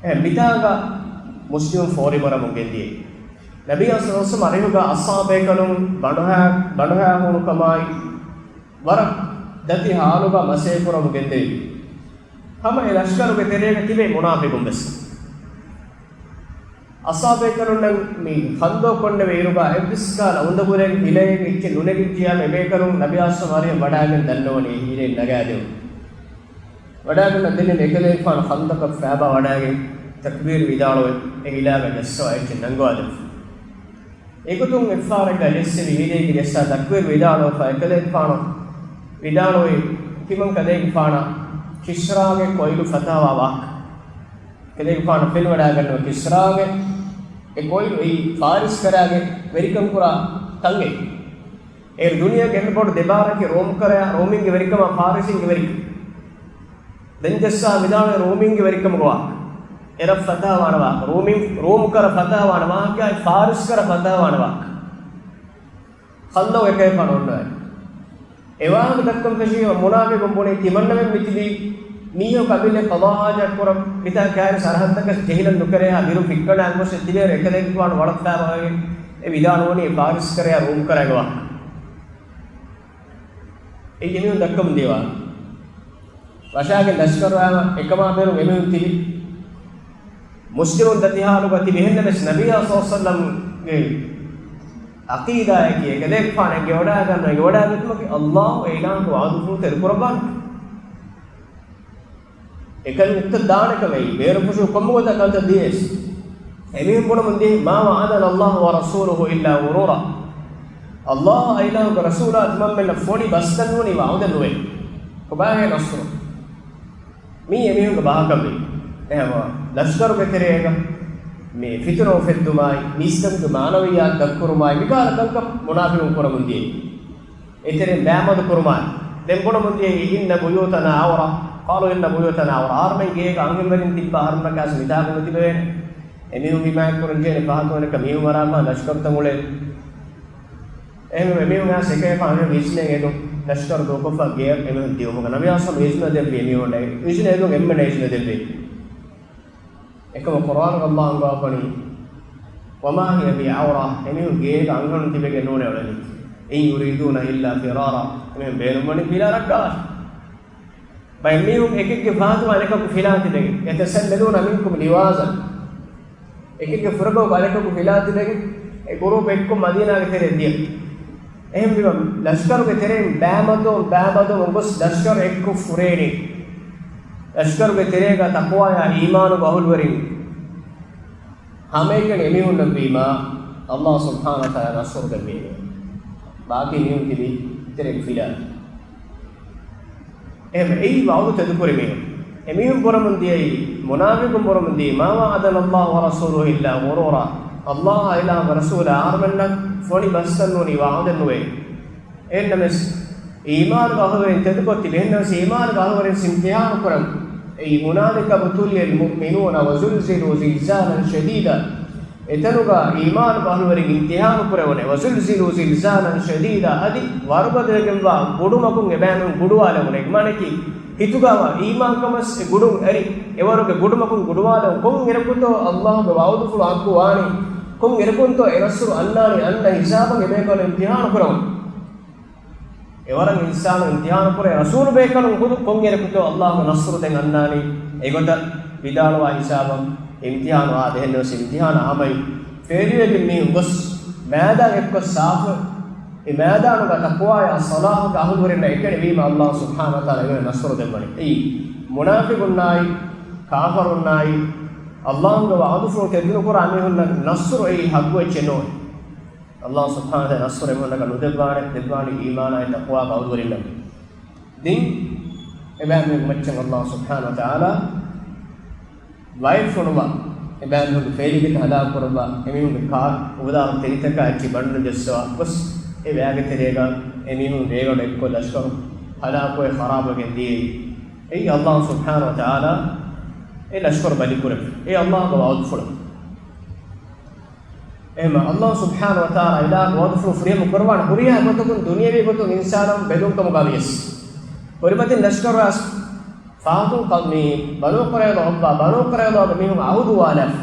އެ މިތާގަ މުސްލިމުން ފޯރި މަރަމުން ގެންދިޔައީ. ނަބިއްޔާ ޞައްލަﷲު ޢަލައިހި ވަސައްލަމް އަރިހުގަ އަޞްޙާބުބޭކަލުން ބަނޑުހައި، ބަނޑުހައިހޫނުކަމާއި ވަރަށް ދަތި ޙާލުގަ މަސައްކަތް ކުރަމުން ގެންދެވި. ހަމަ އެ ލަޝްކަރުގެ ތެރޭގަ ތިބޭ މުނާފިޤުން ވެސް. އަޞްޙާބުބޭކަލުންނަށް މި ޚަންދަޤު ކޮށްނެވި އިރުގަ އެއްވެސް ކަހަލަ އުނދަގުލެއް ހިލައެއް އެއްޗެއް ނުނެގިއްޖިއްޔާމަ އެބޭކަލުން ނަބިއްޔާ ޞައްލަﷲު ޢަލައިހި ވަސައްލަމް ވަޑައިގެން ދަންނަވަނީ އެ ހިލައެއް ނަގާދެވުން. ވަޑައިގަންނަ ދެންނެވި އެކަލޭގެފާނު ޚަންދަޤަށް ފައިބާ ވަޑައިގެން ތަކްބީރު ވިދާޅުވެ އެ ހިލާގަ ޖައްސަވާ އެއްޗެއް ނަންގަވާދެއްވި. އެގޮތުން އެއްފަހަރެއްގަ ޖެއްސެވި ހިލޭގެ ޖައްސާ ތަކްބީރު ވިދާޅުވެފަ އެކަލޭގެފާނު ވިދާޅުވި ތިމަން ކަލޭގެފާނަށް ކިސްރާގެ ކޮއިލު ފަތާވާ ވާހަކަ. ކަލޭގެފާނު ފެނިވަޑައިގަންނަވަ ކިސްރާގެ އެ ކޮއިލު އެއީ ފާރިސް ކަރާގެ ވެރިކަން ކުރާ ތަންގެ. އޭރު ދުނިޔޭގެ އެންމެ ބޮޑު ދެބާރަކީ ރޯމް ކަރަ، ރޯމީންގެ ވެރިކަމާ ފާރިސީންގެ ވެރިކަން. ދެން ޖައްސާ ވިދާޅުވެ ރޯމީންގެ ވެރިކަމުގެ ވާހަކަ. އެރަށް ފަތާވާނެ ވާހަކަ. ރޯމީން، ރޯމް ކަރަ ފަތާވާނެ ވާހަކަ، އެ ފާރިސް ކަރަ ފަތާވާނެ ވާހަކަ. ޚަންދަޤު އެކަލޭގެފާނު އޮންނަވައި. އެ ވާހަކަ ދައްކަން ފެށީމަ މުނާފިޤުން ބުނީ ތިމަންނަމެން މިތިބީ މީހަކު އަމިއްލަ ޤަޟާ ޙާޖަތް ކުރަން މިތާ ކާރި ސަރަހައްދަކަށް ޖެހިލަން ނުކެރޭހާ ބިރު ފިއްކަނޑާން ގޮސް ތިބޭރު އެކަލޭގެފާނު ވަޅަށްފައިވާގެން އެ ވިދާޅުވަނީ ފާރިސް ކަރަޔާ ރޯމް ކަރައިގެ ވާހަކަ. އެއީ އެމީހުން ދައްކަމުން ދިޔަ ވާހަކަ. ވަށާގެން ލަޝްކަރު އައިމަ އެކަމާ ބޭރު އެމީހުން ތިބި މުސްލިމުން ދަތި ޙާލުގަ ތިބި އެހެންނަމަވެސް ނަބިއްޔާ ޞައްލަﷲު ޢަލައިހި ވަސައްލަމްގެ ޢަޤީދާއަކީ އެކަލޭގެފާނު އެނގިވަޑައިގަންނަ އެނގިވަޑައިގަތުމަކީ ﷲ އެ އިލާހުގެ ވަޢުދުފުޅު ތެދުކުރައްވާނެ. އެކަން އުއްތަށް ދާނެ ކަމެއް ބޭރު ފުށު ކޮންމެ ގޮތަށް ކަންތައް ދިޔަސް. އެމީހުން ބުނަމުން ދިޔަ، "ما وعدنا الله ورسوله إلا غرورا." ﷲ އާއި އިލާހުގެ ރަސޫލާ ތިމަންމެންނަށް ފޮނި ބަސް ދަންނަވަނީ ވަޢުދެއް ނުވޭ. ކޮބާހޭ ނަޞްރު؟ މީ އެމީހުންގެ ބަހަކަށްވީ. އެހެންވީމަ، ލަޝްކަރުގެ ތެރޭގަ މި ފިތުނަ އުފެއްދުމާއި، މީސްތަކުގެ މާނަވިއްޔާތު ދަށްކުރުމާއި، މިކަހަލަ ކަންކަން މުނާފިގުން ކުރަމުން ދިޔައީ. އެތެރެއިން ބައިމަދު ކުރުމާއި، ދެން ބުނަމުން ދިޔައީ، إن بيوتنا عورة، قالوا إن بيوتنا عورة. އަހަރުމެން ގޭގަ އަންހެންވެރިން ތިއްބާ އަހަރުމެންނަކާސް މިތާކު ނުތިބެވޭނެ. އެމީހުން ހިމާޔަތްކުރަންޖެހޭނެ ފަހަތު ވަނަކަށް މީހުން އަރާފަ ލަޝްކަރުތައް އުޅޭ. އެހެންވެ، އެމީހުން އައިސް އެކައިފަ އަންހެން އިޒްނެއް އެދުން، ލަޝްކަރު ދޫކޮށްފަ ގެޔަށް އެމީހުން ދިއުމުގަ ނަބިއްޔާ ސަލް އިޒްނަ ދެއްވި އެމީހުންނަށް. އިޒްނަ އެދުން އެންމެނަށް އިޒްނަ ދެއްވި. އެކަމަކު ޤުރްއާނުގަ ﷲ އަންގަވާފަ ވަނީ، وما هي بعورة، އެމީހުން ގޭގަ އަންހެނުން ތިބެގެން ނޫނޭ އުޅެނީ. إن يريدون إلا فرارا، އެމީހުން ބޭނުންވަނީ ފިލާ ރައްކާވަން. ބައެއް މީހުން އެކެއްގެ ފަހަތުގަ އަނެކަކު ފިލާ ތިބެގެން، يتسللون منكم لواذا، އެކެއްގެ ފުރަގައުގަ އަނެކަކު ފިލާ ތިބެގެން، އެ ގުރޫޕް އެއްކޮށް މަދީނާގެ ތެރެއަށް ދިޔަ. އެހެންވީމަ، ލަޝްކަރުގެ ތެރެއިން ބައިމަދުވުން، ބައިމަދުވުން ގޮސް ލަޝްކަރު އެއްކޮށް ފުރޭނީ. ލަޝްކަރުގެ ތެރޭގަ ތަޤްވާއާ އީމާނުގެ އަހުލުވެރިން ހަމައެކަނި އެމީހުންނަށް ވީމާ، ﷲ ސުބްޙާނަހޫ ވަތަޢާލާ ނަޞްރު ދެއްވީމޭ. ބާކީ މީހުން ތިބީ ތެރޭގަ ފިލާ. އެހެން އެއީ ވަޢުދު ތެދުކުރި މީހުން. އެމީހުން ބުނަމުން ދިޔައީ، މުނާފިޤުން ބުނަމުން ދިޔައީ، ما وعدنا الله ورسوله إلا غرورا. ﷲ އާ އިލާހު ރަސޫލާ އަހަރުމެންނަށް ފޮނި ބަސްތައް ނޫނީ ވަޢުދެއް ނުވޭ. އެހެންނަމަވެސް، އީމާނުގެ އަހުލުވެރިން ތެދުކޮށް ތިބި، އެހެންނަމަވެސް އީމާނުގެ އަހުލުވެރިން އިމްތިޙާނު ކުރަން. އެއީ، هنالك ابتلي المؤمنون وزلزلوا زلزالا شديدا. އެތަނުގަ އީމާނުގެ އަހުލުވެރިން އިމްތިޙާނު ކުރެވުނެ. وزلزلوا زلزالا شديدا، އަދި ވަރުގަދަވެގެންވާ ގުޑުމަކުން އެބައިމީހުން ގުޑުވާލެވުނެ. މާނައަކީ، ހިތުގަވާ އީމާންކަމަސް އެ ގުޑުން އެރި، އެވަރުގެ ގުޑުމަކުން ގުޑުވާލެވުން. ކޮންއިރަކުތޯ ﷲގެ ވަޢުދުފުޅު ޙައްޤު ވާނީ؟ ކޮންއިރަކުންތޯ އެ ނަޞްރު އަންނާނީ؟ އަންނަ ހިސާބަށް އެބޭކަލުން އިމްތިޙާނު ކުރަމުން. އެވަރަށް އިންސާނު އިމްތިޙާނު ކުރޭ، ރަސޫލު ބޭކަލުން ޚުދު ކޮންއިރަކުތޯ ﷲގެ ނަޞްރު ދެން އަންނާނީ؟ އެގޮތަށް ވިދާޅުވާ ހިސާބަށް އިމްތިޙާނު އާދެ. އެހެންނަމަވެސް އިމްތިޙާނަށް ހަމައި ފެއިލްވެގެން މީހުން ގޮސް މައިދާން އެއްކޮށް ސާފު، އެ މައިދާނުގަ ތަޤްވާއާ ޞަލާޙުގެ އަހުލުވެރިންނަށް އެކަނިވީމަ ﷲ ސުބްޙާނަހޫ ވަތަޢާލާ އެވަރު ނަޞްރު ދެއްވަނީ. އެއީ، މުނާފިޤުންނާއި، ކާފަރުންނާއި، ﷲގެ ވަޢުދުފުޅު ތެދުނުކުރާ މީހުންނަށް ނަޞްރު އެއީ ޙައްޤު އެއްޗެއް ނޫން. ﷲ ސުބްޙާނަހޫ ވަތަޢާލާ ނަޞްރު އެމީހުންނަކަށް ނުދެއްވާނެ، ދެއްވާނީ އީމާނާއި ތަޤްވާގެ އަހުލުވެރިންނަށް. ދެން އެބައިމީހުން މައްޗަށް ﷲ ސުބްޙާނަހޫ ވަތަޢާލާ ވައެއް ފޮނުވާ، އެބައިމީހުންގެ ފޭލިގެތައް ހަލާކު ކުރައްވާ، އެމީހުންގެ ކާރު އުފަލާ ތެރިތަކާ އެއްޗެއް ބަނޑުން ޖައްސަވާ ގޮސް، އެ ވައިގެ ތެރޭގަ އެމީހުން ރޭގަނޑު އެއްކޮށް ލަޝްކަރު ހަލާކުވެ ޚަރާބުވެގެން ދިޔައީ. އެއީ ﷲ ސުބްޙާނަހޫ ވަތަޢާލާ އެ ލަޝްކަރު ބަލިކުރެއްވި. އެ ﷲގެ ވަޢުދުފުޅު. އެހެންމަ ﷲ ސުބްޙާނަހޫ ވަތަޢާލާ އިލާހު ވަޢުދުފުޅު ފުރިހަމަ ކުރައްވާނެ ހުރިހާ ގޮތަކުން ދުނިޔެވީ ގޮތުން އިންސާނުން ބެލުން ކަމުގަ ވިޔަސް. ކުރިމަތިން ލަޝްކަރު އައިސް ފަހަތުން ކައުމީ ބަނޫ ޤުރައިޟާ އޮއްވާ، ބަނޫ ޤުރައިޟާގެ މީހުން އަހުދު އުވާލާފަ.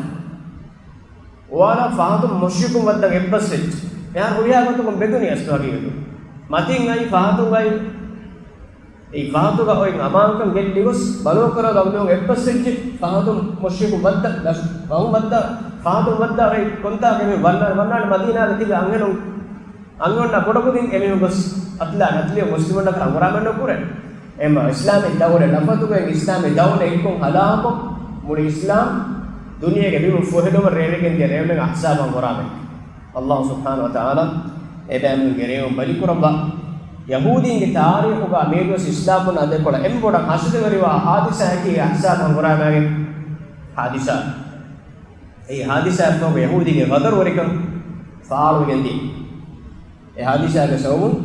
އުވާލާ ފަހަތުން މުޝްރިކުން ވައްދަން އެއްބަސްވެއްޖެ. އެހާ ހުރިހާ ގޮތަކުން ބެލުނީ އަސްލު ހަގީގަތު. މަތިން އައި ފަހަތުން އައި އެ ފަހަތުގަ އޮތް އަމާންކަން ގެއްލި ގޮސް، ބަނޫ ޤުރައިޟާގެ މީހުން އެއްބަސްވެއްޖެ. ފަހަތުން މުޝްރިކުން ވައްދަ، ފަހަތުން ވައްދާ އެ ކޮންތާކަށް އެމީހުން ވަންނާނެ، ވަންނާނެ މަދީނާގަ ތިބި އަންހެނުން، އަންހެނުންނާ ބޮޑަކުދިން އެމީހުން ގޮސް އަތުލާނެ، އަތުލިޔަ މުސްލިމުންނަކަށް ހަނގުރާމަ ނުކުރޭ. އެމަ އިސްލާމީ ދައުލަތް ލަފަތުގައި އިސްލާމީ ދައުލަތް އެއްކޮށް ހަލާކުކޮށް، މުޅި އިސްލާމް ދުނިޔޭގެ ބިމުން ފުހެލުމަށް ރޭވެގެން ދިޔަ ރޭވުމެއް އަޙްޒާބު ހަނގުރާމައެއް. ﷲ ސުބްޙާނަހޫ ވަތަޢާލާ އެބައިމީހުންގެ ރޭވުން ބަލިކުރައްވާ، ޔަހޫދީންގެ ތާރީޚުގަ މިއަދުވެސް އިސްލާމްވުން އަދެކޮޅަށް އެންމެ ބޮޑަށް ހަސަދަވެރިވާ ހާދިސާއަކީ އަޙްޒާބު ހަނގުރާމައިގެ ހާދިސާ. އެ ހާދިސާއަށްފަހު ޔަހޫދީންގެ ޣަދަރުވެރިކަން ފާޅުވެގެންދިޔަ. އެ ހާދިސާގެ ސަބަބުން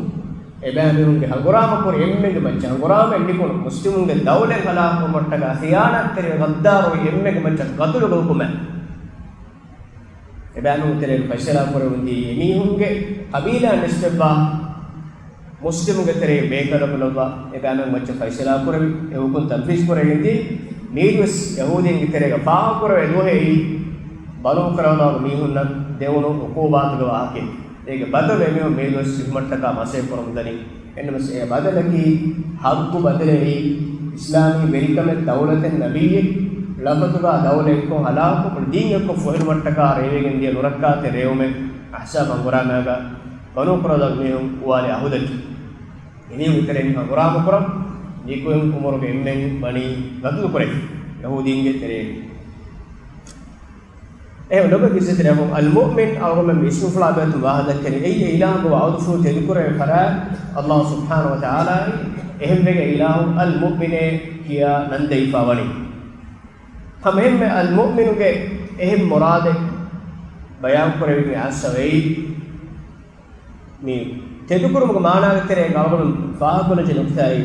އެބައިމީހުންގެ ހަނގުރާމަކުރި އެންމެންގެ މައްޗަށް ހަނގުރާމައެއް ނިކުނު، މުސްލިމުންގެ ދައުލަތް ހަލާކުވުމަށްޓަކާ ޚިޔާނާތްތެރިވެ ޣައްދާރުވެ އެންމެންގެ މައްޗަށް ޤަތުލުގެ ހުކުމެއް. އެބައިމީހުން ތެރޭގަ ފައިސަލާ ކުރެވުނީ އެމީހުންގެ ޤަބީލާއިން ނިސްބަތްވާ މުސްލިމުންގެ ތެރެއިން ބޭކަލަކު ލައްވާ އެބައިމީހުން މައްޗަށް ފައިސަލާ ކުރެވި، އެ ހުކުމް ތަންފީޒް ކުރެވިގެންދިޔަ. މީގެވެސް ޔަހޫދީންގެ ތެރޭގަ ފާހަގަކުރެވޭ ދުވަހެއް އެއީ ބަނޫ ޤުރައިޟާގެ މީހުންނަށް ދެވުނު ޢުޤޫބާތުގެ ވާހަކައެއް. އޭގެ ބަދަލު އެމީހުން މީގެވެސް ހިފުމަށްޓަކާ މަސައްކަތް ކުރަމުންދަނީ. އެންނަމަސް އެ ބަދަލަކީ ޙައްޤު ބަދަލެއް އެއީ، އިސްލާމީ ވެރިކަމެއް، ދައުލަތެއް ނަބިއްޔެއް، ޅަފަތުގަ ދައުލަތްކޮށް ހަލާކު، ދީން އެއްކޮށް ފޮހެލުމަށްޓަކާ ރޭވެގެން ދިޔަ ނުރައްކާތެރި ރޭވުމެއް އަޙްޒާބު ހަނގުރާމައިގަ ބަނޫ ޤުރައިޟާގެ މީހުން އުވާލި އަހުދަކީ. އެމީހުންގެ ތެރެއިން ހަނގުރާމަ ކުރަން ނިކުމެ ޢުމަރުގެ އެންމެން ވަނީ ޤަތުލު ކުރެވި ޔަހޫދީންގެ ތެރޭގަ. އެހެން ލޮބުވެތި އިއްޒަތްތެރި އަޚުން، އަލްމުއުމިން އަޅުގަނޑުމެން މި އިސްމުފުޅާ ބެހޭ ވާހަކަ ދައްކަނީ އެއީ އިލާހުގެ ވަޢުދުފުޅު ތެދުކުރެވޭ ފަރާތް ﷲ ސުބްޙާނަހޫ ވަތަޢާލާ އެހެންވެގެން އިލާހު އަލް މުއުމިނޭ ކިޔާ ނަން ދެވިފަ ވަނީ. ހަމައެހެންމެ އަލް މުއުމިނުގެ އެހެން މުރާދެއް ބަޔާންކުރެވިގެން އައިސްފަ ވެއީ. މި ތެދުކުރުމުގެ މާނާގެ ތެރޭގަ އަޅުގަނޑު ފާހަގަކުރަންޖެހޭ ނުކުތާއީ،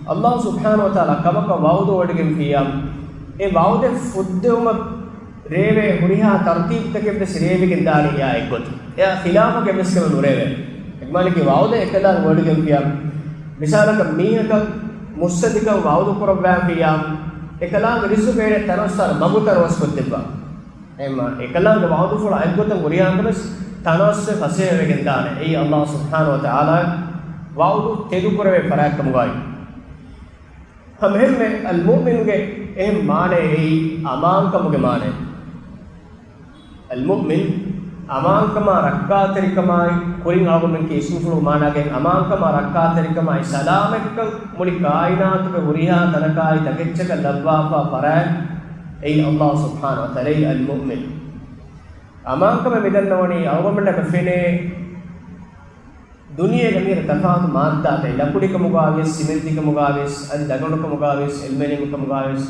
އައްލާހު ސުބްޙާނަހު ވަތަޢާލާ ކަމަކަށް ވަޢުދު ވޮޑިގެންފިއްޔާ، އެ ވަޢުދެއް ފުއްދެވުމަށް ރޭވޭ ހުރިހާ ތަރުތީބުތަކެއްވެސް ރޭވިގެން ދާނެ އެއާ އެއްގޮތަށް. އެއާ ޚިލާފަކަށް އެއްވެސް ކަމެއް ނުރޭވޭ. އެކަމާނަކީ ވަޢުދެއް އެކަލާނގެ ވޮޑިގެންފިއްޔާ، މިސާލަކަށް މީހަކަށް މުއްސަނދިކަން ވަޢުދު ކުރައްވާފިއްޔާ، އެކަލާނގެ ރިޒުޤު އޭނަ ތަނަވަސްވާނެ މަގު ތަނަވަސްކޮށްދެއްވާ. އެހެންމަ އެކަލާނގެ ވަޢުދުފުޅާ އެއްގޮތަށް ހުރިހާ ކަމެއް ތަނަވަސްވެ ފަސޭހަވެގެން ދާނެ. އެއީ އައްލާހު ސުބްޙާނަހު ވަތަޢާލާ ވަޢުދު ތެދުކުރެވޭ ފަރާތްކަމުގައި. ހަމައެހެންމެ އަލް މުއުމިނުގެ އެހެން މާނައެއް އެއީ އަމާންކަމުގެ މާނައެއް. އަލް މުއުމިން އަމާންކަމާ ރައްކާތެރިކަމާއި، ކުރިން އަޅުގަނޑުމެން ކިޔި އިސްމުފުޅުގެ މާނާގެ އަމާންކަމާ ރައްކާތެރިކަމާއި ސަލާމަތްކަން މުޅި ކާއިނާތުގެ ހުރިހާ ތަނަކާއި ތަކެއްޗަކަށް ލައްވާފާ ފަރާތް އެއީ އައްލާހު ސުބްޙާނަހު ވަތަޢާލާ އަލް މުއުމިން. އަމާންކަމެއް މިދަންނަވަނީ އަޅުގަނޑަށް ފެނޭ ދުނިޔޭގަ މިހިރަ ތަފާތު މާއްދާތައް، ލަކުޑިކަމުގާވިޔަސް، ސިމެންތިކަމުގާވިޔަސް، އަދި ދަގަނޑުކަމުގާވިޔަސް، އެލްމެނިއަމްކަމުގާވިޔަސް،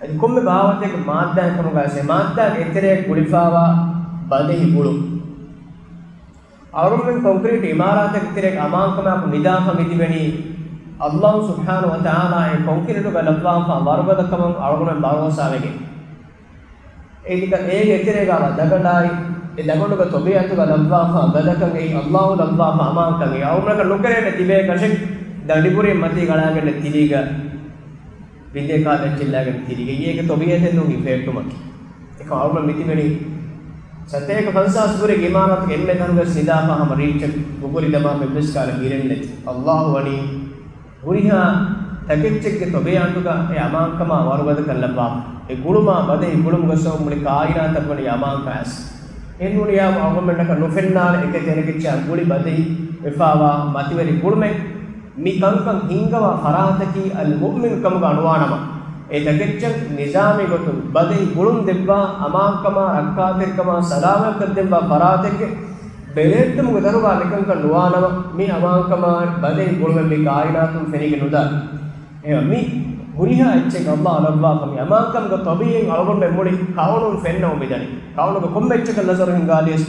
އަދި ކޮންމެ ބާވަތެއްގެ މާއްދާއެއްކަމުގާވިޔަސް، އެ މާއްދާގެ އެތެރެއަށް ގުޅިފާވާ ބަދެހި ގުޅުން. އަޅުގަނޑުމެން ކޮންކްރީޓް އިމާރާތެއްގެ ތެރޭގަ އަމާންކަމާއެކު ނިދާފަ މިތިބެނީ، އައްލާހު ސުބްޙާނަހު ވަތަޢާލާ އެ ކޮންކްރީޓުގަ ލައްވާފާ ވަރުގަދަކަމަށް އަޅުގަނޑުމެން ބަރޯސާވެގެން. އޭގެ، އޭގެ އެތެރޭގަ ދަގަނޑާއި، އެ ދަގަނޑުގެ ތަބީޢަތުގަ ލައްވާފާ ގަދަކަން އެއީ، އައްލާހު ލައްވާފާ އަމާންކަން އެއީ، އަޅުގަނޑަކަށް ނުކެރޭނެ ތިބޭ ކަށެއް ދަނޑިބުރިން މަތީގަ އަޅާގެންނެއް ތިލީގަ، ބިނދޭ ކާލައްޗިއްލާގެން ތިލީގަ، އޭގެ ތަބީޢަތެއް ނޫން އެ ފެއްޓުމަކީ. އެކަމް އަޅުގަނޑު މިތިބެނީ ސަތޭކަ ފަންސާސް ބުރެ އިމާރާތުގެ އެންމެ ތަނުގަސް ނިދާފާ ހަމަ ރީއްޗެއް ގުގުރި ދަމާ އެއްވެސް ކާލަ ބިރެއް ނެތި. އައްލާހު ވަނީ ހުރިހާ ތަކެއްޗެއްގެ ތަބީޢަތުގަ އެ އަމާންކަމާ ވަރުގަދަކަން ލައްވާފަ. އެ ގުޅުމާ ބަދެހި ގުޅުމުގެ ސަބަބުން މުޅި ކާއިނާތަށް ވަނީ އަމާންކަން އައިސް. އެހެންނޫނިއްޔާ އަޅުގަނޑަކަށް ނުފެންނާނެ އެކެއް ތަނެއްގަ ގުޅި ބަދެހި ވެފާވާ މަތިވެރި ގުޅުމެއް. މި ކަންކަން ހިންގަވާ ފަރާތަކީ އަލް މުއުމިން ކަމުގަ އަންނަވާނަމަ، އެ ތަކެއްޗަށް ނިޒާމީ ގޮތުން ބަދެހި ގުޅުން ދެއްވާ، އަމާންކަމާ، ރައްކާތެރިކަމާ، ސަލާމަތްކަން ދެއްވާ ފަރާތެއްގެ ބެލެހެއްޓުމުގެ ދަރުގާ މިކަންކަން ނުވާނަމަ، މި އަމާންކަމާ ބަދެހި ގުޅުމެއް މި ކާއިނާތުން ފެނިގެން ނުދާނެ. އެހެން މި ހުރިހާ އެއްޗެއް އައްލާހު ލައްވާފަ މި އަމާންކަމުގެ ތަބީޢަތް އަޅުގަނޑުމެން މުޅި ކައުނުން ފެންނަމުން މިދަނީ. ކައުނުގެ ކޮންމެ އެއްޗަކަށް ނަޒަރު ހިންގާލިޔަސް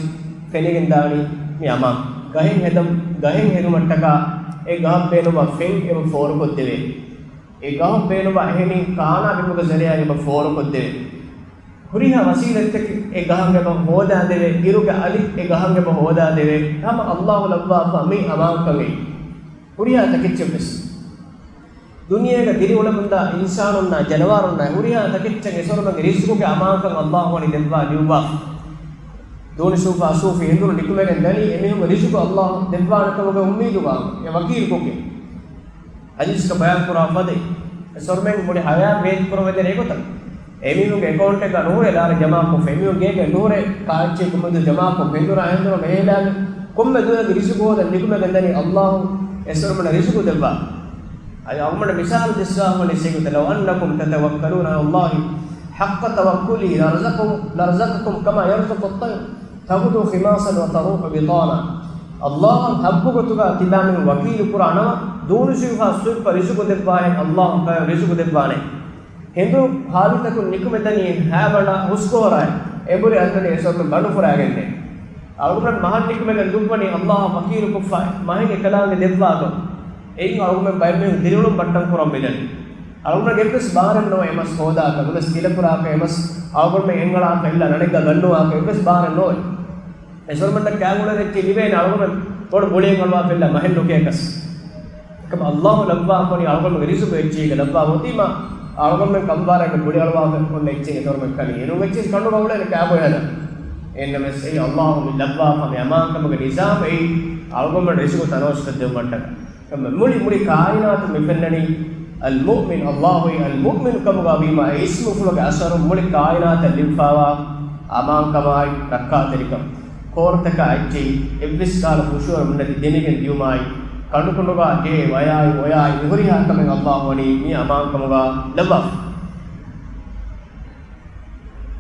ފެނިގެން ދާނީ މި އަމާން. ގަހެއް ހެދަން، ގަހެއް ހެދުމަށްޓަކާ އެ ގަހަށް ބޭނުންވާ ފެން އެބަ ފޯރުކޮށްދެވޭ. އެ ގަހަށް ބޭނުންވާ އެހެނި ކާނާ ބިމުގެ ޒަރިއާއިން އެބަ ފޯރުކޮށްދެވޭ. ހުރިހާ ވަސީލަތްތަކެއް އެ ގަހަށް އެބަ ހޯދާދެވޭ. އިރުގެ އަލި އެ ގަހަށް އެބަ ހޯދާދެވޭ. ހަމަ އައްލާހު ލައްވާފަ މި އަމާންކަމެއް. ހުރިހާ ތަކެއްޗެއްވެސް. ދުނިޔޭގަ ދިރިއުޅެމުންދާ އިންސާނުންނާ ޖަނަވާރުންނާ ހުރިހާ ތަކެއްޗަށް އެސޮރުމަގެ ރިޒުގުގެ އަމާންކަން އައްލާހު ވަނީ ދެއްވާ ލިޔުއްވާފަ. ދޫނި ސޫފާ ސޫފި ހެނދުނު ނިކުމެގެން ދަނީ އެމީހުންގެ ރިޒުގު އައްލާހު ދެއްވާނެ ކަމުގެ އުއްމީދުގަ އެ ވަކީލުކޮށްގެން. ޙަދީޘްގަ ބަޔާންކުރާ ފަދައިން، އެ ސޮރުމެން މުޅި ޙަޔާތް ވޭތުކުރައްވަދޭނެ އެގޮތަށް، އެމީހުންގެ އެކައުންޓެއްގަ ނުހުރޭ ލާރި ޖަމާކޮށްފަ، އެމީހުން ގޭގެ ނުހުރޭ ކާއެއްޗެއް ކުމެދު ޖަމާކޮށް ހެނދުރާ ހެނދުރަށް މެހޭލާގެން ކޮންމެ ދުވަހެއްގެ ރިޒުގު ހޯދަން ނިކުމެގެން ދަނީ އައްލާހު އެ ސޮރުމެންނަށް ރިޒުގު ދެއްވާ. އަދި އަޅުގަނޑު މިސާލު ދިއްސާފަ ވަނީ އެއީ ގޮތަށް، لو أنكم تتوكلون على الله حق توكله لرزقكم، لرزقكم كما يرزق الطير تغدو خماصا وتروح بطانا. އައްލާހަށް ޙައްޤު ގޮތުގަ ތިބާމީހުން ވަކީލު ކުރާނަމަ، ދޫނި ސޫފާ ސޫއްޕަ ރިޒުގު ދެއްވާހެން އައްލާހު ކައިރި ރިޒުގު ދެއްވާނެ. ހެނދުނު ހާލުތަކުން ނިކުމެދަނީ ހައިބަނޑާ ހުސްގޮހޮރާއި، އެނބުރި އަންނަނީ އެ ސޮރުމެން ބަނޑުފުރާގެންނޭ. އަޅުގަނޑު މަހަށް ނިކުމެގެން ދުއްވަނީ އައްލާހަށް ވަކީލުކޮށްފަ، މަހެއް އެކަލާނގެ ދެއްވާތޯ. އެއިން އަޅުގަނޑުމެން ބައެއްމީހުން ދިރިއުޅުން ބައްޓަން ކުރަން މިދަނީ. އަޅުގަނޑުގެ އެއްވެސް ބާރެއް ނޯވޭ، އެމަސް ހޯދާކަށް، އެމަސް ގިލަކުރާކަށް، އެމަސް އަޅުގަނޑުމެން އެނގަޅާކަށް، އެއްލާ ނަނެއްގަ ގަންނުވާކަށް އެއްވެސް ބާރެއް ނޯވޭ. އެ ސޮރުމެންނަށް ކާގުޅޭ އެއްޗެއް ލިބޭނެ އަޅުގަނޑުމެން ބޮޑު ގުޅިއެއް އަޅުވާފަ އެއްލާ މަހެއް ނުކޭކަސް. އެކަމަ އައްލާހު ލައްވާފަ ވަނީ އަޅުގަނޑުމެންގެ ރިޒުގު އެއްޗެހިގެ ލައްވާފަ އޮތީމާ، އަޅުގަނޑުމެން ކަނބާރައިގެ ގުޅި އަޅުވާފަ އޮންނަ އެއްޗެހި އެ ސޮރުމެން ކަނީ. އެނޫން އެއްޗެހި ކަނޑު ގައުޅޭނެ ކާބޮއެހަދާ. އެހެންނަމަވެސް އެއީ އައްލާހު މި ލައްވާފަ މި އަމާންކަމުގެ ނިޒާމް އެއީ އަޅުގަނޑުމެން ރިޒުގު ތަނަވަސްކޮށްދެއްވުމަށްޓަކާ. މުޅި، މުޅި ކާއިނާތު މި ފެންނަނީ އަލް މުއުމިން، އައްލާހުއި އަލް މުއުމިނު ކަމުގަ ވީމާ، އެ އިސްމުފުޅުގެ އަސަރު މުޅި ކާއިނާތަށް ލިބިފާވާ އަމާންކަމާއި ރައްކާތެރިކަން. ކޯރުތަކާ އެއްޗެހި އެއްވެސް ކަހަލަ ފުށުއަރު ނެތި ދެމިގެން ދިޔުމާއި، ކަނޑުކުނޑުގާ ގޭ ވަޔާއި އޮޔާއި މިހުރިހާ ކަމެއް އައްލާހު ވަނީ މި އަމާންކަމުގާ ލައްވާފަ.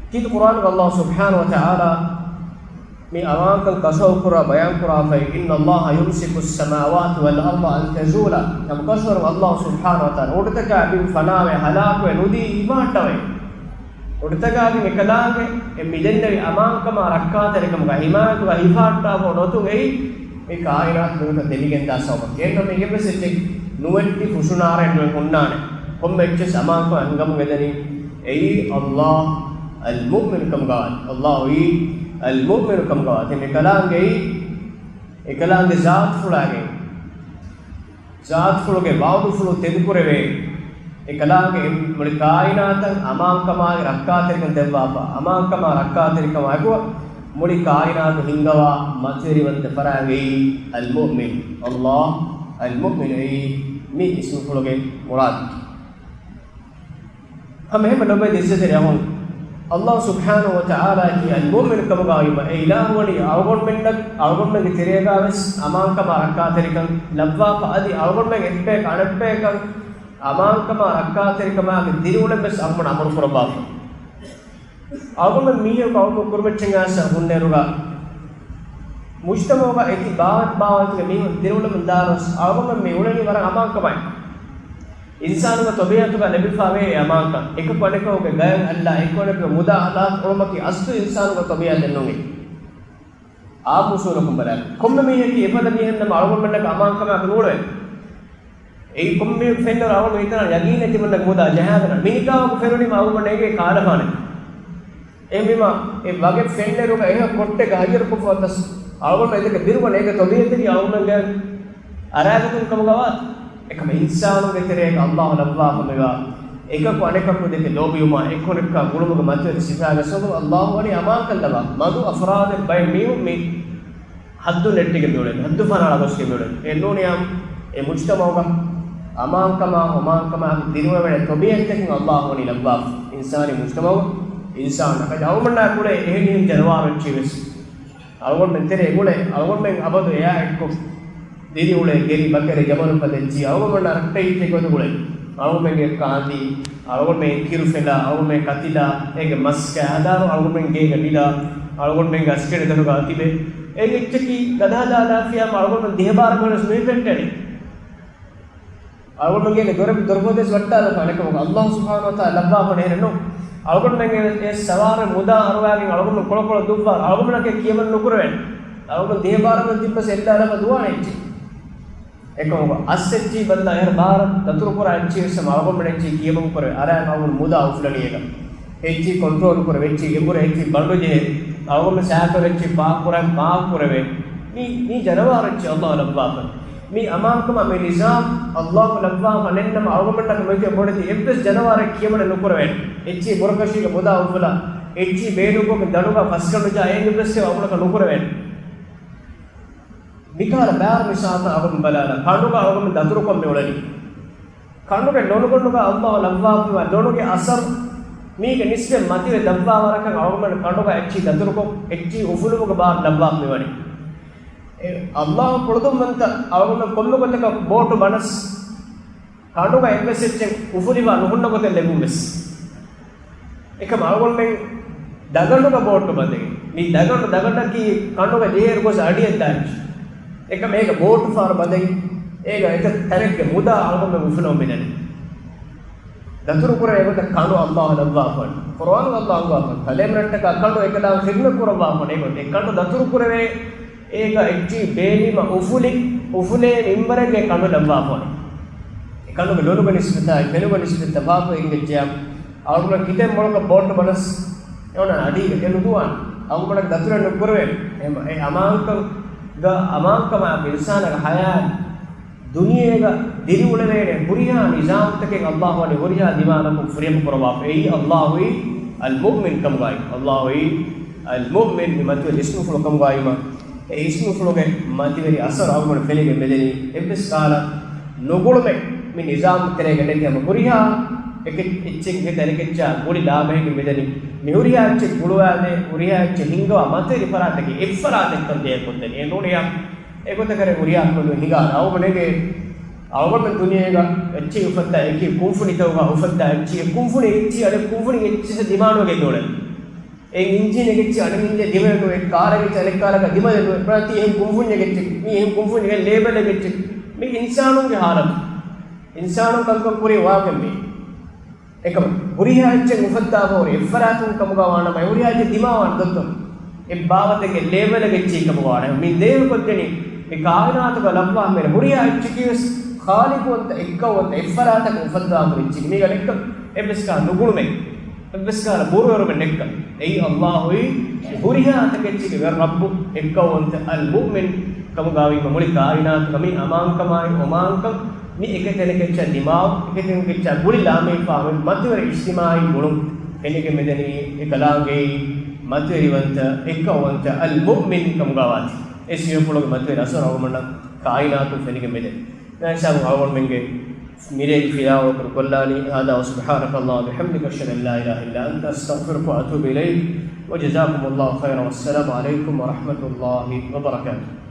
ކީރިތި ޤުރްއާނުގަ އައްލާހު ސުބްޙާނަހު ވަތަޢާލާ މި އަމާންކަން ކަށަވަރުކުރާ ބަޔާންކުރާފައި، إن الله يمسك السماوات والأرض أن تزولا. ނަމަ ކަށަވަރު ﷲ ސުބްޙާނަހޫ ވަތަޢާލާ އުޑުތަކާ ބިން ފަނާވެ ހަލާކުވެ ނުދީ ހިފަހައްޓަވައި. އުޑުތަކާ ބިން އެކަލާނގެ އެ މިދެންނެވި އަމާންކަމާ ރައްކާތެރިކަމުގަ ހިމާޔަތުގަ ހިފަހައްޓާފަ ނޮތުން އެއީ މި ކާއިނާތު ދުނިޔެތައް ދެމިގެންދާ ސަބަބަކީ. އެހެންނަމަ އެއްވެސް އެއްޗެއް ނުވެއްޓި ފުށުނާރައެއް ނުވެ ހުންނާނެ. ކޮންމެ އެއްޗެއް އަމާންކަމަށް ހިނގަމުން އެދެނީ އެއީ ﷲ އަލް މުއުމިނު ކަމުގަ ވާތީ. ﷲ އެއީ އަލް މުއުމިނު ކަމުގަ ވާތީ. އެކަލާނގެ އެއީ، އެކަލާނގެ ޒާތުފުޅާގެ، ޒާތުފުޅުގެ ވައުދުފުޅު ތެދުކުރެވޭ، އެކަލާނގެ މުޅި ކާއިނާތަށް އަމާންކަމާއި ރައްކާތެރިކަން ދެއްވާފަ، އަމާންކަމާ ރައްކާތެރިކަމާއެކު މުޅި ކާއިނާތު ހިންގަވާ މަތިވެރިވަންތަ ފަރާގެއީ އަލް މުއުމިން. ﷲ އަލް މުއުމިން އެއީ މި އިސްމުފުޅުގެ މުރާދަކީ. ހަމަ އެހެންމެ ލޮބުވެތި އިއްޒަތްތެރި އަޚުން، ﷲ ސުބްޙާނަހޫ ވަތަޢާލާއަކީ އަލް މުއުމިނު ކަމުގައިވީމަ، އެ އިލާހު ވަނީ އަޅުގަނޑުމެންނަށް، އަޅުގަނޑުމެންގެ ތެރޭގަވެސް އަމާންކަމާ ރައްކާތެރިކަން ލައްވާފަ، އަދި އަޅުގަނޑުމެން އެއްބަޔަކަށް އަނެއްބަޔަކަށް އަމާންކަމާ ރައްކާތެރިކަމާގެ ދިރިއުޅެން ވެސް އަޅުގަނޑު އަމުރު ކުރައްވާފަ. އަޅުގަނޑުމެން މީހަކު އަޅުގަނޑު ކުރިމައްޗަށް އައިސް ހުންނައިރުގަ، މުޖްތަމަޢުގަ އެތި ބާވަތް ބާވަތުގެ މީހުން ދިރިއުޅެމުން ދާނަސް، އަޅުގަނޑުމެން މި އުޅެނީ ވަރަށް އަމާންކަމާއި. އިންސާނުގެ ތަބީޢަތުގަ ލެބިފަވޭ އެ އަމާންކަން. އެކަކު އަނެކަކުގެ ގަޔަށް އައްލާ، އެކަކު އަނެކަކުގެ މުދާ ހަލާކު އުޅުމަކީ އަސްލު އިންސާނުގެ ތަބީޢަތެއް ނޫން. އާއްމު އުސޫލަކުން ބަލާއިރު، ކޮންމެ މީހަކީ އެފަދަ މީހެއްނަމަ އަޅުގަނޑުމެންނަކަށް އަމާންކަމާއެކު ނޫޅެވޭ. އެއީ ކޮންމެ މީހަކު ފެންނައިރު އަޅުގަނޑު ހިތަށް ޔަގީނެއް ތިމަންނަގެ މުދާ ޖަހާގަންނަ. މި ނިކާވަކު ފެނުނީމަ އަޅުގަނޑު އެނގޭ ކާލަފާނެ. އެހެންވީމަ، އެ ވަގެ ފެންނައިރުގަ އެހެން ކޮއްޓެއްގަ ހައްޔަރުކޮށްފަ ވަތަސް އަޅުގަނޑު އެދެކެ ބިރުގަނެ އޭގެ ތަބީޢަތަކީ އަޅުގަނޑުގެ އަރާގަތު ކަމުގަވާ. އެކަމަ އިންސާނުންގެ ތެރޭގަ އަލްލާހު ލައްވާފަ މިވާ އެކަކު އަނެކަކު ދެކެ ލޯބިވުމާ، އެއްކޮނެއްކާ ގުޅުމުގެ މަތިވެރި ސިފައިގެ ސަބަބުން އަލްލާހު ވަނީ އަމާންކަން ލައްވާ. މަދު އަފްރާދެއް ބައެއް މީހުން މި ހައްދު ނެއްޓިގެން މިއުޅެނީ، ހައްދު ފަނާޅާ ގޮސްގެން މިއުޅެނީ. އެ ނޫނިއްޔާ އެ މުޖްތަމަޢުގަ އަމާންކަމާ ހުމާންކަމާ ދިރިއުޅެވޭނެ ތަބީޢަތްތަކެއް އަލްލާހު ވަނީ ލައްވާފަ. އިންސާނީ މުޖްތަމަޢު، އިންސާނަކަށް އަޅުގަނޑާ ކުޅޭ އެހެނިހެން ޖަނަވާރު އެއްޗެއް ވެސް. އަޅުގަނޑުމެން ތެރޭ އުޅޭ، އަޅުގަނޑުމެން އަބަދު އެއާ އެއްކޮށް ދިރިއުޅޭ ގެރި، ބަކަރި، ޖަމަލު ފަދަ އެއްޗިހި އަޅުގަނޑުމެންނަށް ރައްޓެހި އެއްޗެއް ގޮތަށް އުޅޭ. އަޅުގަނޑުމެންގެ ކާނދީ، އަޅުގަނޑުމެން ކިރު ފެލާ، އަޅުގަނޑުމެން ކަތިލާ، އޭގެ މަސް ކައި ހަދާރު އަޅުގަނޑުމެން ގޭގަ ނިލާ، އަޅުގަނޑުމެންގެ އަސްކެޑެއް ދަރުގަ ތިބޭ. އޭގެ އެއްޗަކީ ގަދަ ހަދާލާފިޔާމަ އަޅުގަނޑުމެން ދިހަ ބާރަ މީހުން ވެސް ނުހިފެއްޓޭނެ. އަޅުގަނޑުގެ ދޮރެއް، ދޮރުފޮދެއް ވައްޓާލަފާނެ ކަމަކު އަލްލާހު ސުބްޙާނަހު ވަތަޢާލާ ލައްވާފަ ނޭނެއްނު. އަޅުގަނޑުމެންގެ އެ ސަވާރު މުދާ އަރުވާގެން އަޅުގަނޑު ކޮޅަކޮޅަށް ދުއްވާ، އަޅުގަނޑުމެންނަކަށް ކިޔަމަން ނުކުރެވޭނެ. އަޅުގަނޑު ދިހަ ބާރަ މީހުން ތިއްބަސް އެއްލާލަފަ ދުވާނެ އެއްޗެއް. އެކަމަކު އަސް އެއްޗިހި ބަންދާ އެހެރަ ބާރަށް ދަތުރު ކުރާ އެއްޗިހި ވެސް އަޅުގަނޑުމެން އެއްޗިހި ކިޔަމަން ކުރެވޭ. އަރާ އަޅުގަނޑު މުދާ އުފުލަނީ އޭގަ. އެއްޗިހި ކޮންޓްރޯލް ކުރެވޭ، އެއްޗިހި އެނބުރޭ، އެއްޗިހި ބަނޑު ޖެހޭ، އަޅުގަނޑު ސައިކަލް އެއްޗިހި ޕާކް ކުރަން ޕާކް ކުރެވޭ. މީ، މީ ޖަނަވާރު އެއްޗިހި އަލްލާހު ލައްވާފަ. މި އަމާންކަމާ މި ނިޒާމް އަލްލާހު ލައްވާފަ ނެތްނަމަ އަޅުގަނޑުމެންނަކަށް މިތިބި ބޮޑެތި އެއްވެސް ޖަނަވާރެއް ކިޔަމަނެއް ނުކުރެވޭނެ. އެއްޗިހި ބުރަކަށީގެ މުދާ އުފުލާ، އެއްޗިހި ބޭނުންކޮށްގެން ދަނޑުގަ ފަސްގަނޑު ޖާ އެއްވެސް އެއްޗެއް އަޅުގަނޑަކަށް ނުކުރެވޭނެ. މިކަހަލަ ބާރު މިސާލަކަށް އަޅުގަނޑު ބަލާލަ، ކަނޑުގަ އަޅުގަނޑު ދަތުރުކޮށް މިއުޅެނީ. ކަނޑުގެ ލޮނުގަނޑުގަ އަލްލާހު ލައްވާފައިވާ ލޮނުގެ އަސަރު މީގެ ނިސްބަތް މަތިވެ ދައްވާ ވަރަކަށް އަޅުގަނޑު ކަނޑުގަ އެއްޗިހި ދަތުރުކޮށް، އެއްޗިހި އުފުލުމުގެ ބާރު ލައްވާފަ މިވަނީ. އެ އަލްލާހު ކުޅަދުންވަންތަ އަޅުގަނޑު ކޮންމެ ގޮތަކަށް ބޯޓު ބަނަސް، ކަނޑުގަ އެއްވެސް އެއްޗެއް އުފުލިފަ ނުހުންނަ ގޮތެއް ލެއްވުން ވެސް. އެކަމް އަޅުގަނޑުމެން ދަގަނޑުގަ ބޯޓު ބަނދެގެން، މި ދަގަނޑު، ދަގަނޑަކީ ކަނޑުގަ ޖެހޭއިރު ގޮސް އަޑިއަށް ދާ އެއްޗެއް. އެކަމް އޭގަ ބޯޓު ފާރު ބަނދެގެން، އޭގަ އެތައް ތަނެއްގެ މުދާ އަޅުގަނޑުމެން އުފުލަމުން މިދަނީ. ދަތުރު ކުރެވޭ ގޮތަށް ކަނޑު އަލްލާހު ލައްވާފަ ވަނީ. ޤުރުއާނުގަ އަލްލާހު އަންގާފަ ވަނީ. ކަލޭމެރައްޓަކާ ކަނޑު އެކަލާނގެ ޚިދްމަތް ކުރައްވާފަ ވަނީ. އެ ކަނޑު ދަތުރު ކުރެވޭ އޭގަ އެއްޗިހި ބޭލީމަ އުފުލި، އުފުލޭ މިންވަރެއްގެ ކަނޑު ލައްވާފަ ވަނީ. އެ ކަނޑުގެ ލޮނުގެ ނިސްބަތާއި ފެނުގެ ނިސްބަތް ތަފާތު އެނގިއްޖެޔާ، އަޅުގަނޑަށް ކިތައް މޮޅަކަށް ބޯޓު ބަނަސް އެ އޮންނާނެ އަޑީގަ އެ ނުދުވާނެ. އަޅުގަނޑަށް ދަތުރެއް ނުކުރެވޭނެ. އެހެން އެ އަމާންކަމުގަ އަމާންކަމާއެކު އިންސާނާގެ ހަޔާތް ދުނިޔޭގަ ދިރިއުޅެވޭނެ ހުރިހާ ނިޒާމްތަކެއް އަލްލާހު ވަނީ ހުރިހާ ދިމާލަކުން ފުރިހަމަ ކުރައްވާފަ. އެއީ އަލްލާހުއީ އަލް މުއުމިން ކަމުގައި. އަލްލާހުއީ އަލް މުއުމިން މި މަތިވެރި އިސްމުފުޅު ކަމުގައިމަ، އެ އިސްމުފުޅުގެ މަތިވެރި އަސަރު އަޅުގަނޑު ފެނިގެން މިދަނީ. އެއްވެސް ކަހަލަ ނުގުޅުމެއް މި ނިޒާމް ތެރޭގަ ނެތި ހަމަ ހުރިހާ އެކެއް އެއްޗެއް ހިތަށް އަނެކެއްޗާ ގުޅި ލާމެހެއްގެ މިދަނީ. މި ހުރިހާ އެއްޗެއް ގުޅުވާދޭ، ހުރިހާ އެއްޗެއް ހިންގަވާ މަތިވެރި ފަރާތެއްގެ އެއްފަރާތެއްކަން ދޭ ކޮށްދެނީ. އެ ނޫނިޔާ އެގޮތަކަށް ހުރިހާ ކުން ހިނގާ އަޅުގަނޑުގެ، އަޅުގަނޑު ދުނިޔޭގަ އެއްޗެއް އުފައްދާ އެކި ކުންފުނިތަކުގަ އުފައްދާ އެއްޗެއް، ކުންފުނި އެއްޗެއް އަނެއް ކުންފުނި އެއްޗެއް ދިމާނުގެ ދޯޅެ. އެ އިންޖީނެއް ގެއްޗެއް އަނެއް އިންޖީނެއް ދިމައެއް ނުވޭ، ކާރެއް ގެއްޗެއް އަނެއް ކާރަކާ ދިމައެއް ނުވޭ. ތީ އެހެން ކުންފުންޏެއް ގެއްޗެއް، މީ އެހެން ކުންފުންޏެއް ގެއްޗެއް. މީ އިންސާނުންގެ ހާލަތު. އިންސާނުން ކަންކަން ކުރި ވާކަން މީ. އެކަމަ ހުރިހާ އެއްޗެއް އުފައްދާފަ ހުރި އެއްފަރާތުން ކަމުގަ ވާނަމަ، އެ ހުރިހާ އެއްޗެއް ދިމާވާން ދޮއްތޯ؟ އެ ބާވަތެއްގެ ލޭވަލެއް ގެއްޗެއް ކަމުގަ ވާނަމަ، މި ލޭވަކޮށްދެނީ މި ކާއިނާތުގަ ލައްވާ ހަމަ ހުރިހާ އެއްޗަކީ ވެސް ޚާލިޤުވަންތަ، އެއްކައުވަންތަ، އެއްފަރާތަކުން އުފައްދާފަ ހުރި އެއްޗެއް. މީގަ ނެއްކަ އެއްވެސް ކަހަލަ ނުގުޅުމެއް، އެއްވެސް ކަހަލަ ބުރުވެރުމެއް ނެއްކަ. އެއީ އައްލާހުއީ ހުރިހާ ތަކެއްޗެއްގެ ވެރި ރައްބު، އެއްކައުވަންތަ، އަލް މުއުމިން ކަމުގައިވީމަ މުޅި ކާއިނާތުގަ މި އަމާންކަމާއި އޮމާންކަން މި އެކެތެނެކެއްޗާ ދިމާވު، އެކެތެނެކެއްޗާ ގުޅި ލާމެހިފާ މި މަތިވެރި އިޖްތިމާޢީ ގުޅުން ފެނިގެން މިދެނީ އެކަލާނގެއީ މަތިވެރިވަންތަ، އެއްކައުވަންތަ، އަލް މުއުމިން ކަމުގައިވާތީ. އެ ސިފަފުޅުގެ މަތިވެރި އަސަރު އަޅުގަނޑަށް ކާއިނާތުން ފެނިގެން މިދެނީ. މާތް ސާބު އަޅުގަނޑުމެންގެ މިރޭގެ ފިލާވަޅު ކުރުކޮށްލާނީ. هذا وسبحانك اللهم وبحمدك، أشهد أن لا إله إلا أنت، أستغفرك وأتوب إليك، وجزاكم الله خيرا، والسلام عليكم ورحمة الله وبركاته.